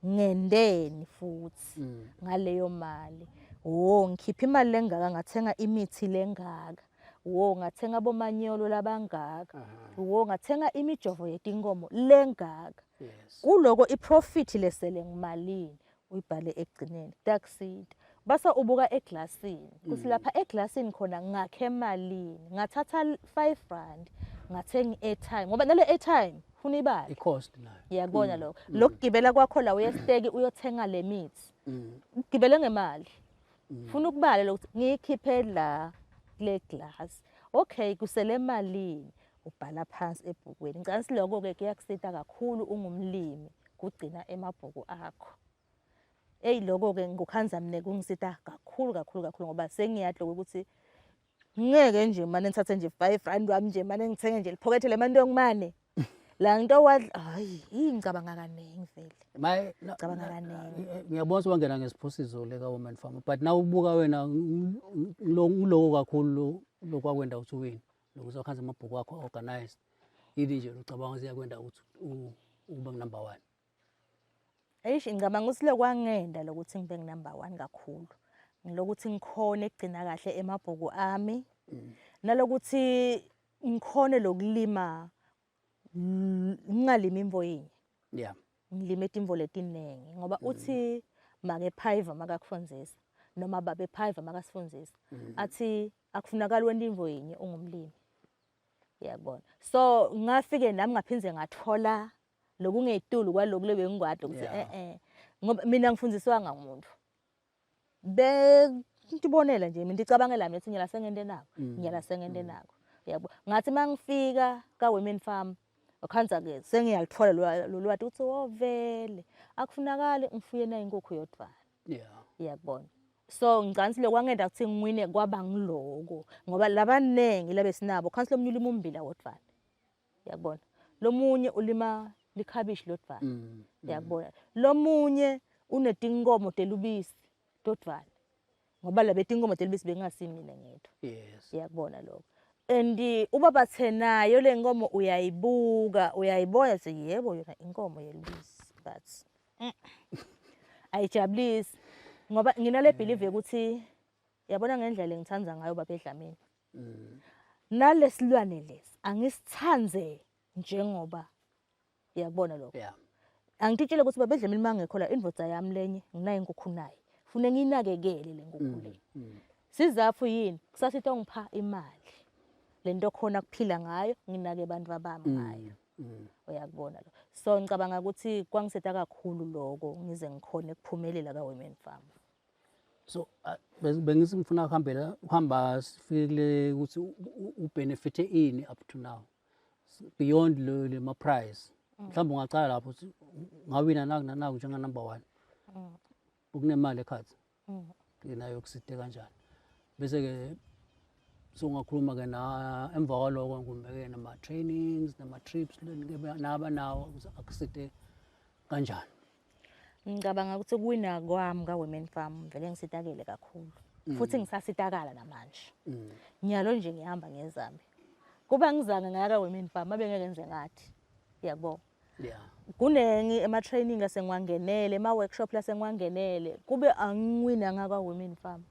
ngendeni futhi ngaleyo mali. Wo, ngikhipha imali lengaka, ngathenga imithi lengaka, wo, ngathenga bomanyolo labangaka, wo, ngathenga imijovo yetinkomo lengaka. Kuloko iprofit lesele ngimalini, uyibhale ekugcineni, takusita. Base ubuka eglasini kuthi lapha eglasini khona ngakhe malini, ngathatha 5 rand ngathenga i-airtime, ngoba nale airtime ufuna ibali. I-cost nayo. Ngiyakubona lokho, lokugibela kwakho la uya esiteki uyothenga le mithi, ugibele ngemali, funa ukubala lokuthi ngiyikhiphe la kule glass, okay, kusele malini, ubhala phansi ebhukwini. Ngicabanga ukuthi lokho-ke kuyakusita kakhulu ungumlimi kugcina emabhuku akho. Eyi, lokho-ke ngikukhanza mina kungisita kakhulu kakhulu kakhulu, ngoba sengiyadla ukuthi ngeke nje mane ngithathe nje 5 rand wami nje mane ngithenge nje liphokethe le mali ngimane la ngito wadla. Hayi, ngicabanga kaningi vele. Maye Cabanga kaningi. Ngiyabona ukuthi wangena ngesiphosiso le ka-woman farmer, but na ubuka wena ngiloko kakhulu lokwakwenda ukuthi uwini lokuthi wakhanza amabhuku akho organized, yini nje ucabanga ukuthi iyakwenda ukuthi ube number one? Eish, ngicabanga ukuthi lokwangenda lokuthi ngibe number 1 kakhulu ngilokuthi ngikhone ekugcina kahle emabhuku ami, nalokuthi ngikhone lokulima, ngingalimi imvo yinye, ngilime timvo letiningi, ngoba uthi make phayiva makakufundzisa noma babe phayiva makasifundzisa, athi akufunakali wena imvo yinye ungumlimi, uyabona? So ngafike nami ngaphindze ngathola lokungetulu kwaloku lebengikwadi ukuthi eh ngoba mina ngifundziswanga ngumuntu, bengibonela nje mina, ngicabangela mina ukuthi ngiyala sengente nako, ngiyala sengente nako, uyabo? Ngathi mangifika ka Women Farm, wakhanza ke sengiyalithola lo lwati ukuthi wo vele akufunakali ngifuye na inkukhu yodwana. Iyakubona? So ngicabanga lokho kwangenda ukuthi ngiwine kwaba ngiloko ngoba labaningi labesinabo khansi lomunye ulima ummbila wodvwana. Uyakubona? Lomunye ulima likhabishi lodvwana. Uyakubona? Lomunye unetinkomo telubisi todvwana. Ngoba labe tinkomo telubisi bengasimi mina ngedwa. Yes. Uyakubona lokho. And ubaba thenayo le nkomo uyayibuka, uyayibona ukuthi yebo yona inkomo yelubisi but ayijabulisi ngoba nginale believe yokuthi yabona ngendlela engithanda ngayo baba eDlamini. Nalesilwane lesi angisithandze njengoba uyakubona lokho. Yeah. Angititshele ukuthi baba eDlamini mangekho la indvodza yami lenye nginayo inkukhu naye. Fune ngiyinakekele le nkukhu le. Sizathu yini? Kusasa itongipha imali. Lento khona kuphila ngayo nginake abantu abami ngayo. Uyakubona lo. So ngicabanga ukuthi kwangiseta kakhulu lokho ngize ngikhone ukuphumelela ka Women Farm. So bengithi ngifuna ukuhambela uhamba sifike kule ukuthi ubenefite ini up to now beyond le ma prize. Mhlawumbe ungacala lapho uthi ngawina naku nanaku njenga number 1. Ukunemali ekhathi. Nayo kuside kanjani. Bese ke so ungakhuluma ke na emva kwaloko ngumeke nama trainings nama trips naba nawo ukuthi akuside kanjani. Ngicabanga ukuthi kuwina kwami ka Women Farm vele ngisitakele kakhulu. Futhi ngisasitakala namanje. Nyalo nje ngihamba ngezami. Kuba ngizange ngaya ka Women Farm abe ngeke ngize ngathi. Yabo. Yeah. Kunengi ema training asengiwangenele, ema workshop lasengiwangenele, kube angiwina ngaka Women Farm.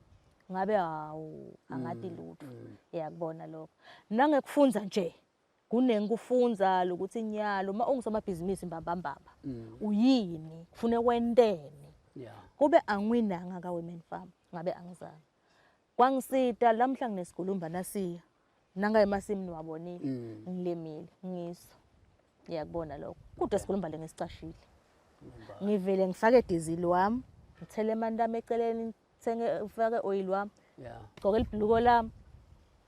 Ngabe hawu angati lutho. Uyakubona lokho. Nangekufunza nje kunengi kufunza lokuthi nyalo uma ungusomabhizinisi mbambambamba uyini kufune wenteni. Yeah. Kube angiwinanga ka Women Farm ngabe angizange. Kwangisita lamhla nginesigulumba nasiya. Nanga emasimini wabonile ngilimile ngiso. Ngiyakubona lokho. Kude sigulumba le ngisicashile. Ngivele ngifake diesel wami, ngithele amanti ami eceleni, ngithenge ngifake oil wami, Yeah. gcoke libhuluko lami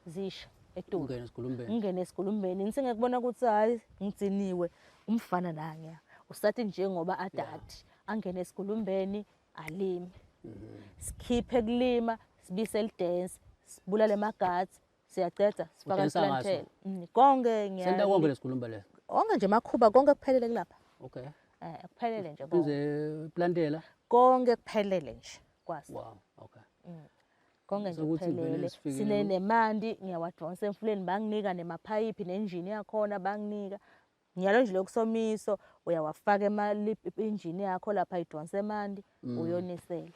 zisha eduze. Ungene esigulumbeni. Ngingene esigulumbeni ngithe ngikubona ukuthi hayi ngigciniwe umfana nangiya. Usathi njengoba adadi angene esigulumbeni alime. Sikhiphe kulima, sibise lidance, sibulale amagathi, siyaceda sifaka Udansa ngaso? iplantela. Konke ngiya. Senta konke lesigulumba leso. Konke nje makhuba konke kuphelele kulapha. Okay. Kuphelele nje konke. Kuze plantela. Konke kuphelele nje kwasi. Wow. Okay. Konke nje Sokuthi vele kuphelele. sifike Sine nemandi ngiyawadonsa emfuleni banginika nemaphayiphi nenjini yakhona banginika. Nyalo nje lokusomiso uyawafaka injini yakho lapha idonsa emanti uyonisela.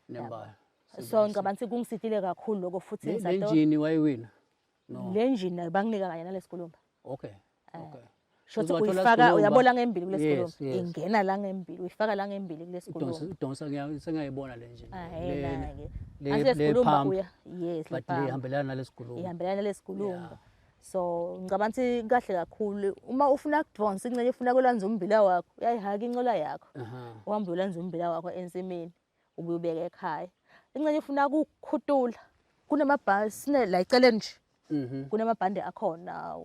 Nembala. So ngicabanga ukuthi kungisitile kakhulu lokho futhi Le ngisato njini wayiwina. No. le njini nayo banginika kanye nalesigulumba. Okay. Okay. Shothi Uzowathola uyifaka isigulumba. uyabola ngembili Yes, kulesigulumba. yes. Ingena la ngembili uyifaka la ngembili kulesigulumba. Idonsa idonsa sengiyayibona le njini. Ahena ke. Le Ase le sigulumba pump uya yes le but le pump. ihambelana nalesigulumba. Ihambelana nalesigulumba. So ngicabanga ukuthi kahle kakhulu uma ufuna kudonsa ingxenye ufuna kulanza ummbila wakho uyayihaka incola yakho. Aha. Uhambe uyolanza ummbila wakho ensimini ubuye ubeke ekhaya. Ingxenye ufuna ukukhutula kunamabhasi la eceleni nje. Kunamabhande akhona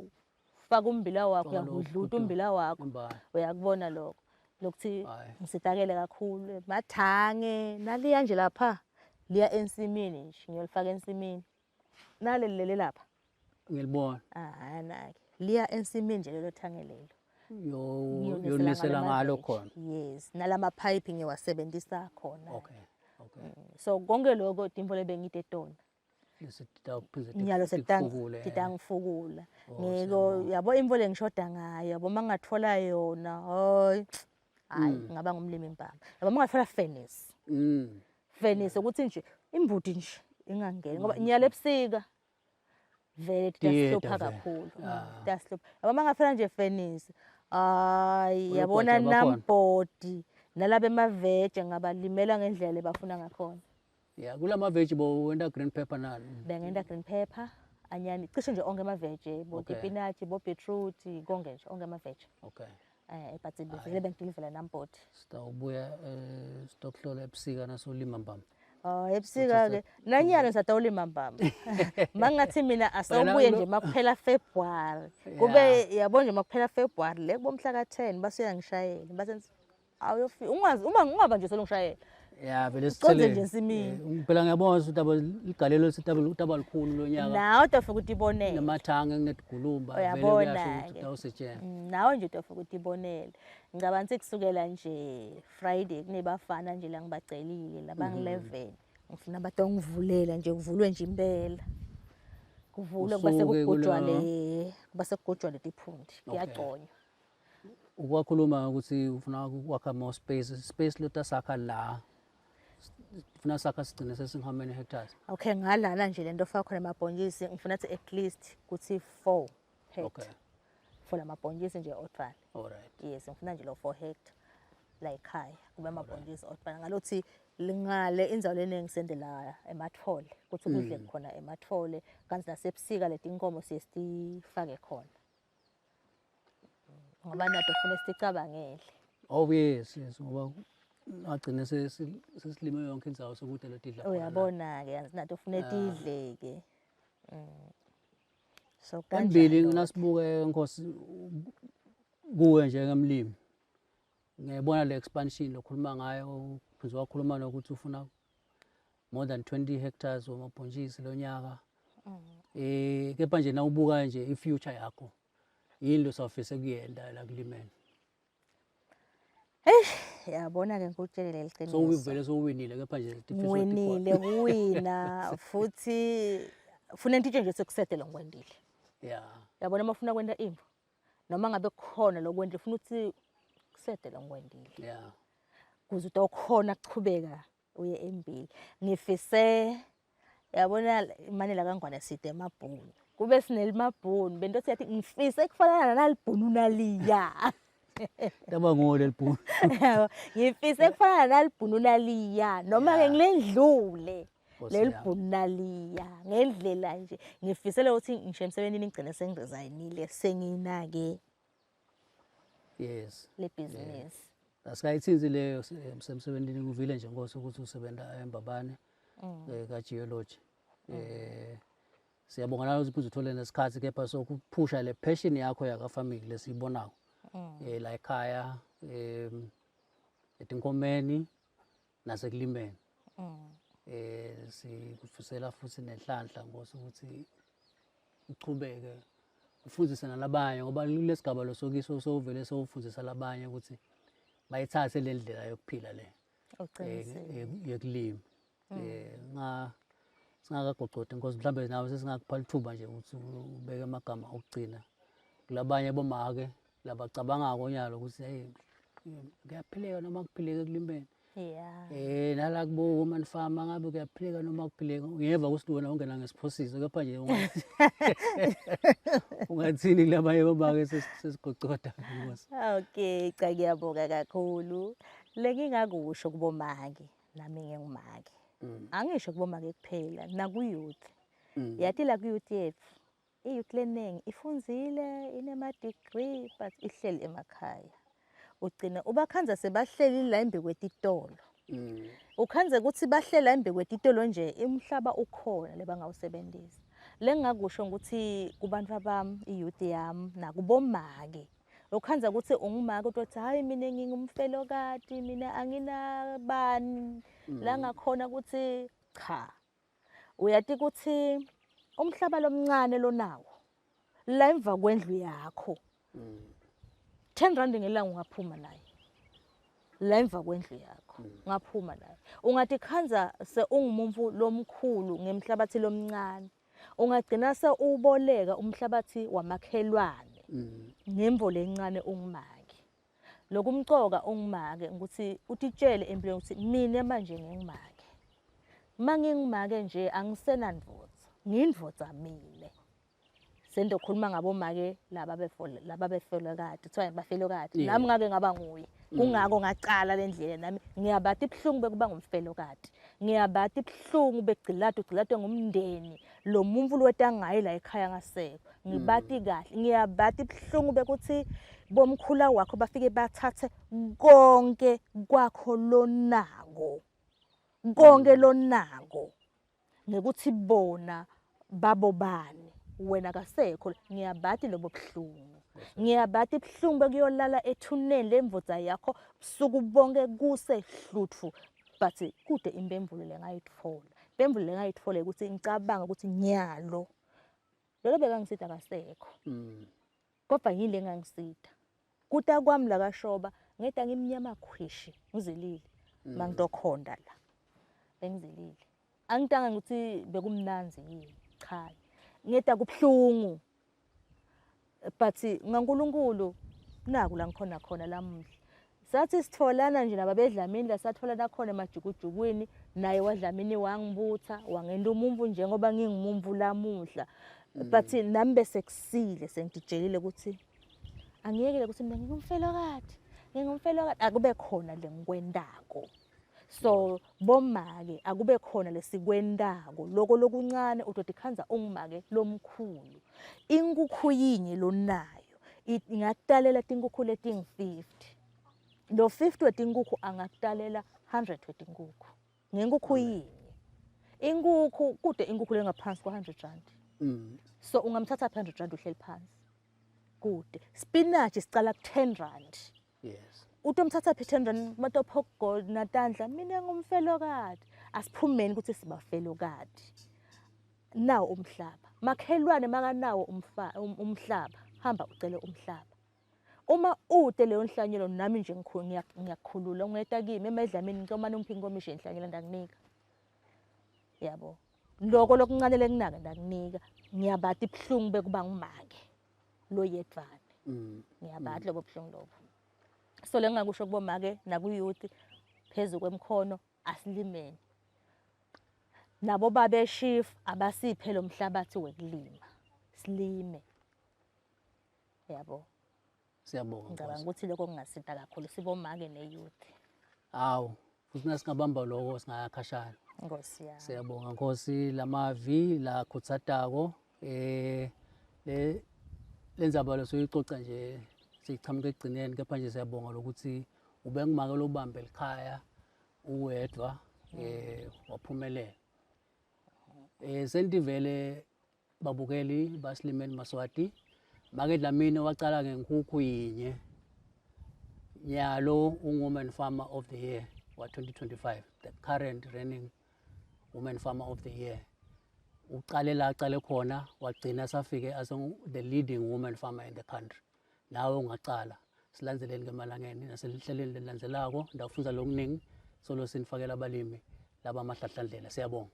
ufaka ummbila wakho Faka lowo uyahudluta mkhudu. ummbila wakho. Imbala. Uyakubona lokho. Lokuthi Hhayi. ngisitakele kakhulu mathange naliya nje lapha liya ensimini nje ngiyolifaka ensimini. Nale lele lapha. Ngilibona. Ah nake. Liya ensimini nje lelo thange lelo. Yo Ngiyonisela yonisela ngalo ngalo khona. Yes, nalama pipe ngiwasebenzisa khona. Okay. Okay. So konke lokho timfo lebengide tona. Lesitawuphindze Nyalo tikufukule. setangifukula. Oh, Ngiko siyabonga. yabo imvo lengishoda ngayo yabo mangathola yona hayi hayi ngaba ngumlimi mbamba. Yabo mangathola furnace. Furnace ukuthi nje imbuti nje ingangeni ngoba nyalo ebusika vele Tiyeta tasihlupha vele. kakhulu. Ah. Tasihlupha. Yabo mangathola nje furnace hayi yabona Uyogwaja bakhona. nambodi nalaba emaveje ngabalimela ngendlela lebafuna ngakhona. Yeah, kulama veg bo wenta green pepper nani. Bengenta green pepper, anyani, cishe nje onke amaveje, bo Okay. spinach, bo beetroot, konke nje onke amaveje. Okay. But bevele bengidilivela nambodi. Sitawubuya sitokuhlola ebusika nasolima mbamba. Oh, ebusika ke nanyalo ngisatawulima mbamba. Mangathi mina asawubuye nje makuphela February. Kube yabo nje makuphela February le kubo mhla ka10 base uyangishayela. Base awuyofika ungazi uma ungaba nje selongishayela. Ya vele Ucondze nje ensimini. Phela ngiyabona ukuthi utaba ligalelo sitaba utaba likhulu lonyaka. Nawe utofika utibonele. Namathange kunetigulumba vele Uyabona kuyasho ukuthi ke. utawusetshena. Nawe nje utofika utibonele. Ngicabanga ukuthi kusukela nje Friday kunebafana nje la ngibacelile labangu-11. Ngifuna batongivulela nje kuvulwe nje impela. Kuvulwe kuba Usuke sekugujwa kulo- le kuba sekugujwa letiphundi kuyagconywa. Ukwakhuluma ukuthi ufuna ukwakha more space, space lotasakha la. Ufuna sakha sigcine sesingu how many hectares? Okay ngalana nje lento ofaka khona amabhontshisi ngifuna ukuthi at least kuthi 4 hectare. Okay. For lamabhontshisi nje odvana. All right. Yes, ngifuna nje lo 4 hectare la ekhaya kube amabhontshisi odvana ngalothi lingale indzawo lena engisendela emathole kuthi kudle khona emathole kanti nasebusika letinkomo siye sitifake khona. Ngoba nato funa sicabangele. Oh yes, yes ngoba agcine sesilime yonke indzawo sokude letidla khona la. Uyabona ke nato funa tidle ke. So Embili kanjalo. nasibuke Nkosi kuwe njengemlimi. Ngiyayibona le expansion lokhuluma ngayo, uphinde wakhuluma nokuthi ufuna more than 20 hectares wamabhontshisi lonyaka. Kepha nje nawubuka nje i-future yakho yini losawufise kuyenta la kulimeni? Yabona ke ngikutshele leli So qiniso. uvele sowuwinile kepha nje tifiso Ngiwinile kuwina futhi funa intitshe nje sekusetele ngikwendile. Yeah. Yabona uma ufuna kwenta imvu noma ngabe kukhona lokwendile ufuna ukuthi kusetele ngikwendile. Yeah. Kuze utokhona kuchubeka uye embili. Ngifise yabona mane la kaNgwane side emabhunu. Kube sinelimabhunu bentothi yathi ngifise kufanana nalibhunu naliya. Taba nguwo lelibhunu. Yabo, ngifise kufanana nalibhunu naliya noma ke Yeah. ngilendlule Nkosi leli yami. bhunu naliya ngendlela nje ngifisele ukuthi ngisho emsebenzini ngigcine sengiresignile senginake Yes. le business. Asikayithinzi leyo semsebenzini kuvile nje Nkosi ukuthi usebenza eMbabane ka geology. Siyabonga nawe ukuthi uthole nesikhathi kepha sokuphusha le passion yakho yaka farming lesiyibonako. La ekhaya etinkomeni nasekulimeni. Sikufisela futhi nenhlanhla Nkosi ukuthi uchubeke ufundise nalabanye ngoba kulesigaba losokiso sowuvele sowufundisa labanye ukuthi bayithathe le ndlela yokuphila le Uqinisile. yokulima. Nga singakagogodi Nkosi mhlambe nawe sesingakupha lithuba nje ukuthi ubeke amagama okugcina kulabanye bomake labacabangako nyalo ukuthi hey kuyaphileka noma kuphileke ekulimeni. Yeah. Nala kubo woman farmer ngabe kuyaphileka noma kuphileka ngiyeva ukuthi wena ungena ngesiphosiso kepha nje ungathini kulabanye bomake sesigocoda Nkosi. Okay, cha ngiyabonga kakhulu. Lengingakusho kubomake nami ngingumake. Angisho kubomake kuphela naku youth. Yathi la ku youth yethu i-youth leningi ifunzile inema degree but ihleli emakhaya. Ugcina ubakhanza sebahleli la embi kwetitolo. Ukhanze ukuthi bahlela embi kwetitolo nje umhlaba ukhona lebangawusebenzisa. Lengingakusho ukuthi kubantu bami i-youth yami nakubomake. Ukhanza ukuthi ungumake utothi hayi mina ngingumfelokati mina anginabani la ngakhona ukuthi cha. Uyati ukuthi umhlaba lomncane lonawo la emva kwendlu yakho 10 rand ngelanga ungaphuma naye la emva kwendlu yakho ungaphuma naye. Ungathi khanza se ungumuntu lomkhulu ngemhlabathi lomncane ungagcina se uboleka umhlabathi wamakhelwane ngemvo lencane ungumake. Lokumcoka ungumake ukuthi utitshele empilweni ukuthi mina manje ngingumake. Mangingumake nje angisenandvodza, ngindvodza mina. Sendokhuluma ngabomake laba befole laba befelokati, kuthiwa bafelokati. Nami ngake ngaba nguye. Kungako ngacala le ndlela nami ngiyabati ibuhlungu bekuba ngumfelokati. Ngiyabati ibuhlungu begcilatwa ugcilatwe ngumndeni. Lo muntu lweta ngaye la ekhaya ngasekho. Ngibati kahle, ngiyabati ibuhlungu bekuthi bomkhula wakho bafike bathathe konke kwakho lonako. Konke lonako. Ngekuthi bona babobani wena kasekho ngiyabati lobo buhlungu. Ngiyabati ibuhlungu bekuyolala ethuneni lemvodza yakho busuku bonke kuse hlutfu. But kude impemvulo lengayitfola. Impemvulo lengayitfola ukuthi ngicabanga ukuthi nyalo lolo bekangisida akasekho. Kodwa yini lengangisida? Kuta kwami la kaShoba ngeda ngimnyama khwishi ngizilile mangitokhonda la. Bengizilile. Angitanga ukuthi bekumnanzi yini, cha. Ngeda kubhlungu. But ngaNkulunkulu naku la ngikhona khona lamuhla. Sathi sitholana nje nababedlamini la satholana khona emajukujukwini naye wadlamini wangibutha wangenta umumvu njengoba ngingumumvu lamuhla. But nami bese kusile sengidijelile ukuthi angiyekele ukuthi mina ngingumfelokati, ngingumfelokati akube khona lengikwentako. So bomake akube khona lesikwentako loko lokuncane utotikhandza ungumake lomkhulu. Inkukhu yinye lonayo ingakutalela tinkukhu letingu-50. Lo 50 wetinkukhu angakutalela 100 wetinkukhu ngenkukhu yinye. Inkukhu kude inkukhu lengaphansi kwa-100 rand. So ungamthatha 100 rand uhleli phansi. Kude. Spinach sicala ku-10 rand. Yes. Utomthatha phi 10 rand matopho gold natandla mina ngumfelokati. Asiphumeni ukuthi sibafelokati. Nawo umhlaba. Makhelwane makanawo umhlaba, hamba ucele umhlaba. Uma ude leyo nhlanyelo nami nje ngiyakukhulula ungeta kimi emedlamini ngicela umane ungiphe inkomishi yenhlanyelo ndakunika. Yabo. Loko lokuncane lenginako ndakunika. Ngiyabati ibuhlungu bekuba ngumake lo yedvane. Ngiyabati lobo buhlungu lobo. So lengingakusho kubomake naku-youth phezu kwemkhono asilimeni. Nabo babeshifu abasiphe lo mhlabathi wekulima. Silime. Yabo. Siyabonga. Ngicabanga ukuthi lokho kungasita kakhulu sibomake ne-youth. Hawu, futhi nasingabamba lokho singaya khashana. Nkosi yami. Siyabonga Nkosi lamavi la khutsatako le lenzaba lesoyicoca nje sichamuka ekugcineni kepha nje siyabonga lokuthi ube ngumake lobambe ekhaya uwedwa waphumelela. Sentivele babukeli basilimeni Maswati make Dlamini wacala ngenkukhu yinye nyalo ungu-Woman Farmer of the Year wa 2025, the current reigning Woman Farmer of the Year. Uqale la aqale khona wagcina safike as the leading woman farmer in the country. Nawe ungacala silandzeleni ke emalangeni naselihlelweni lelilandzelako ndawufundza lokuningi solo sinifakela abalimi laba amahlahlandlela. Siyabonga.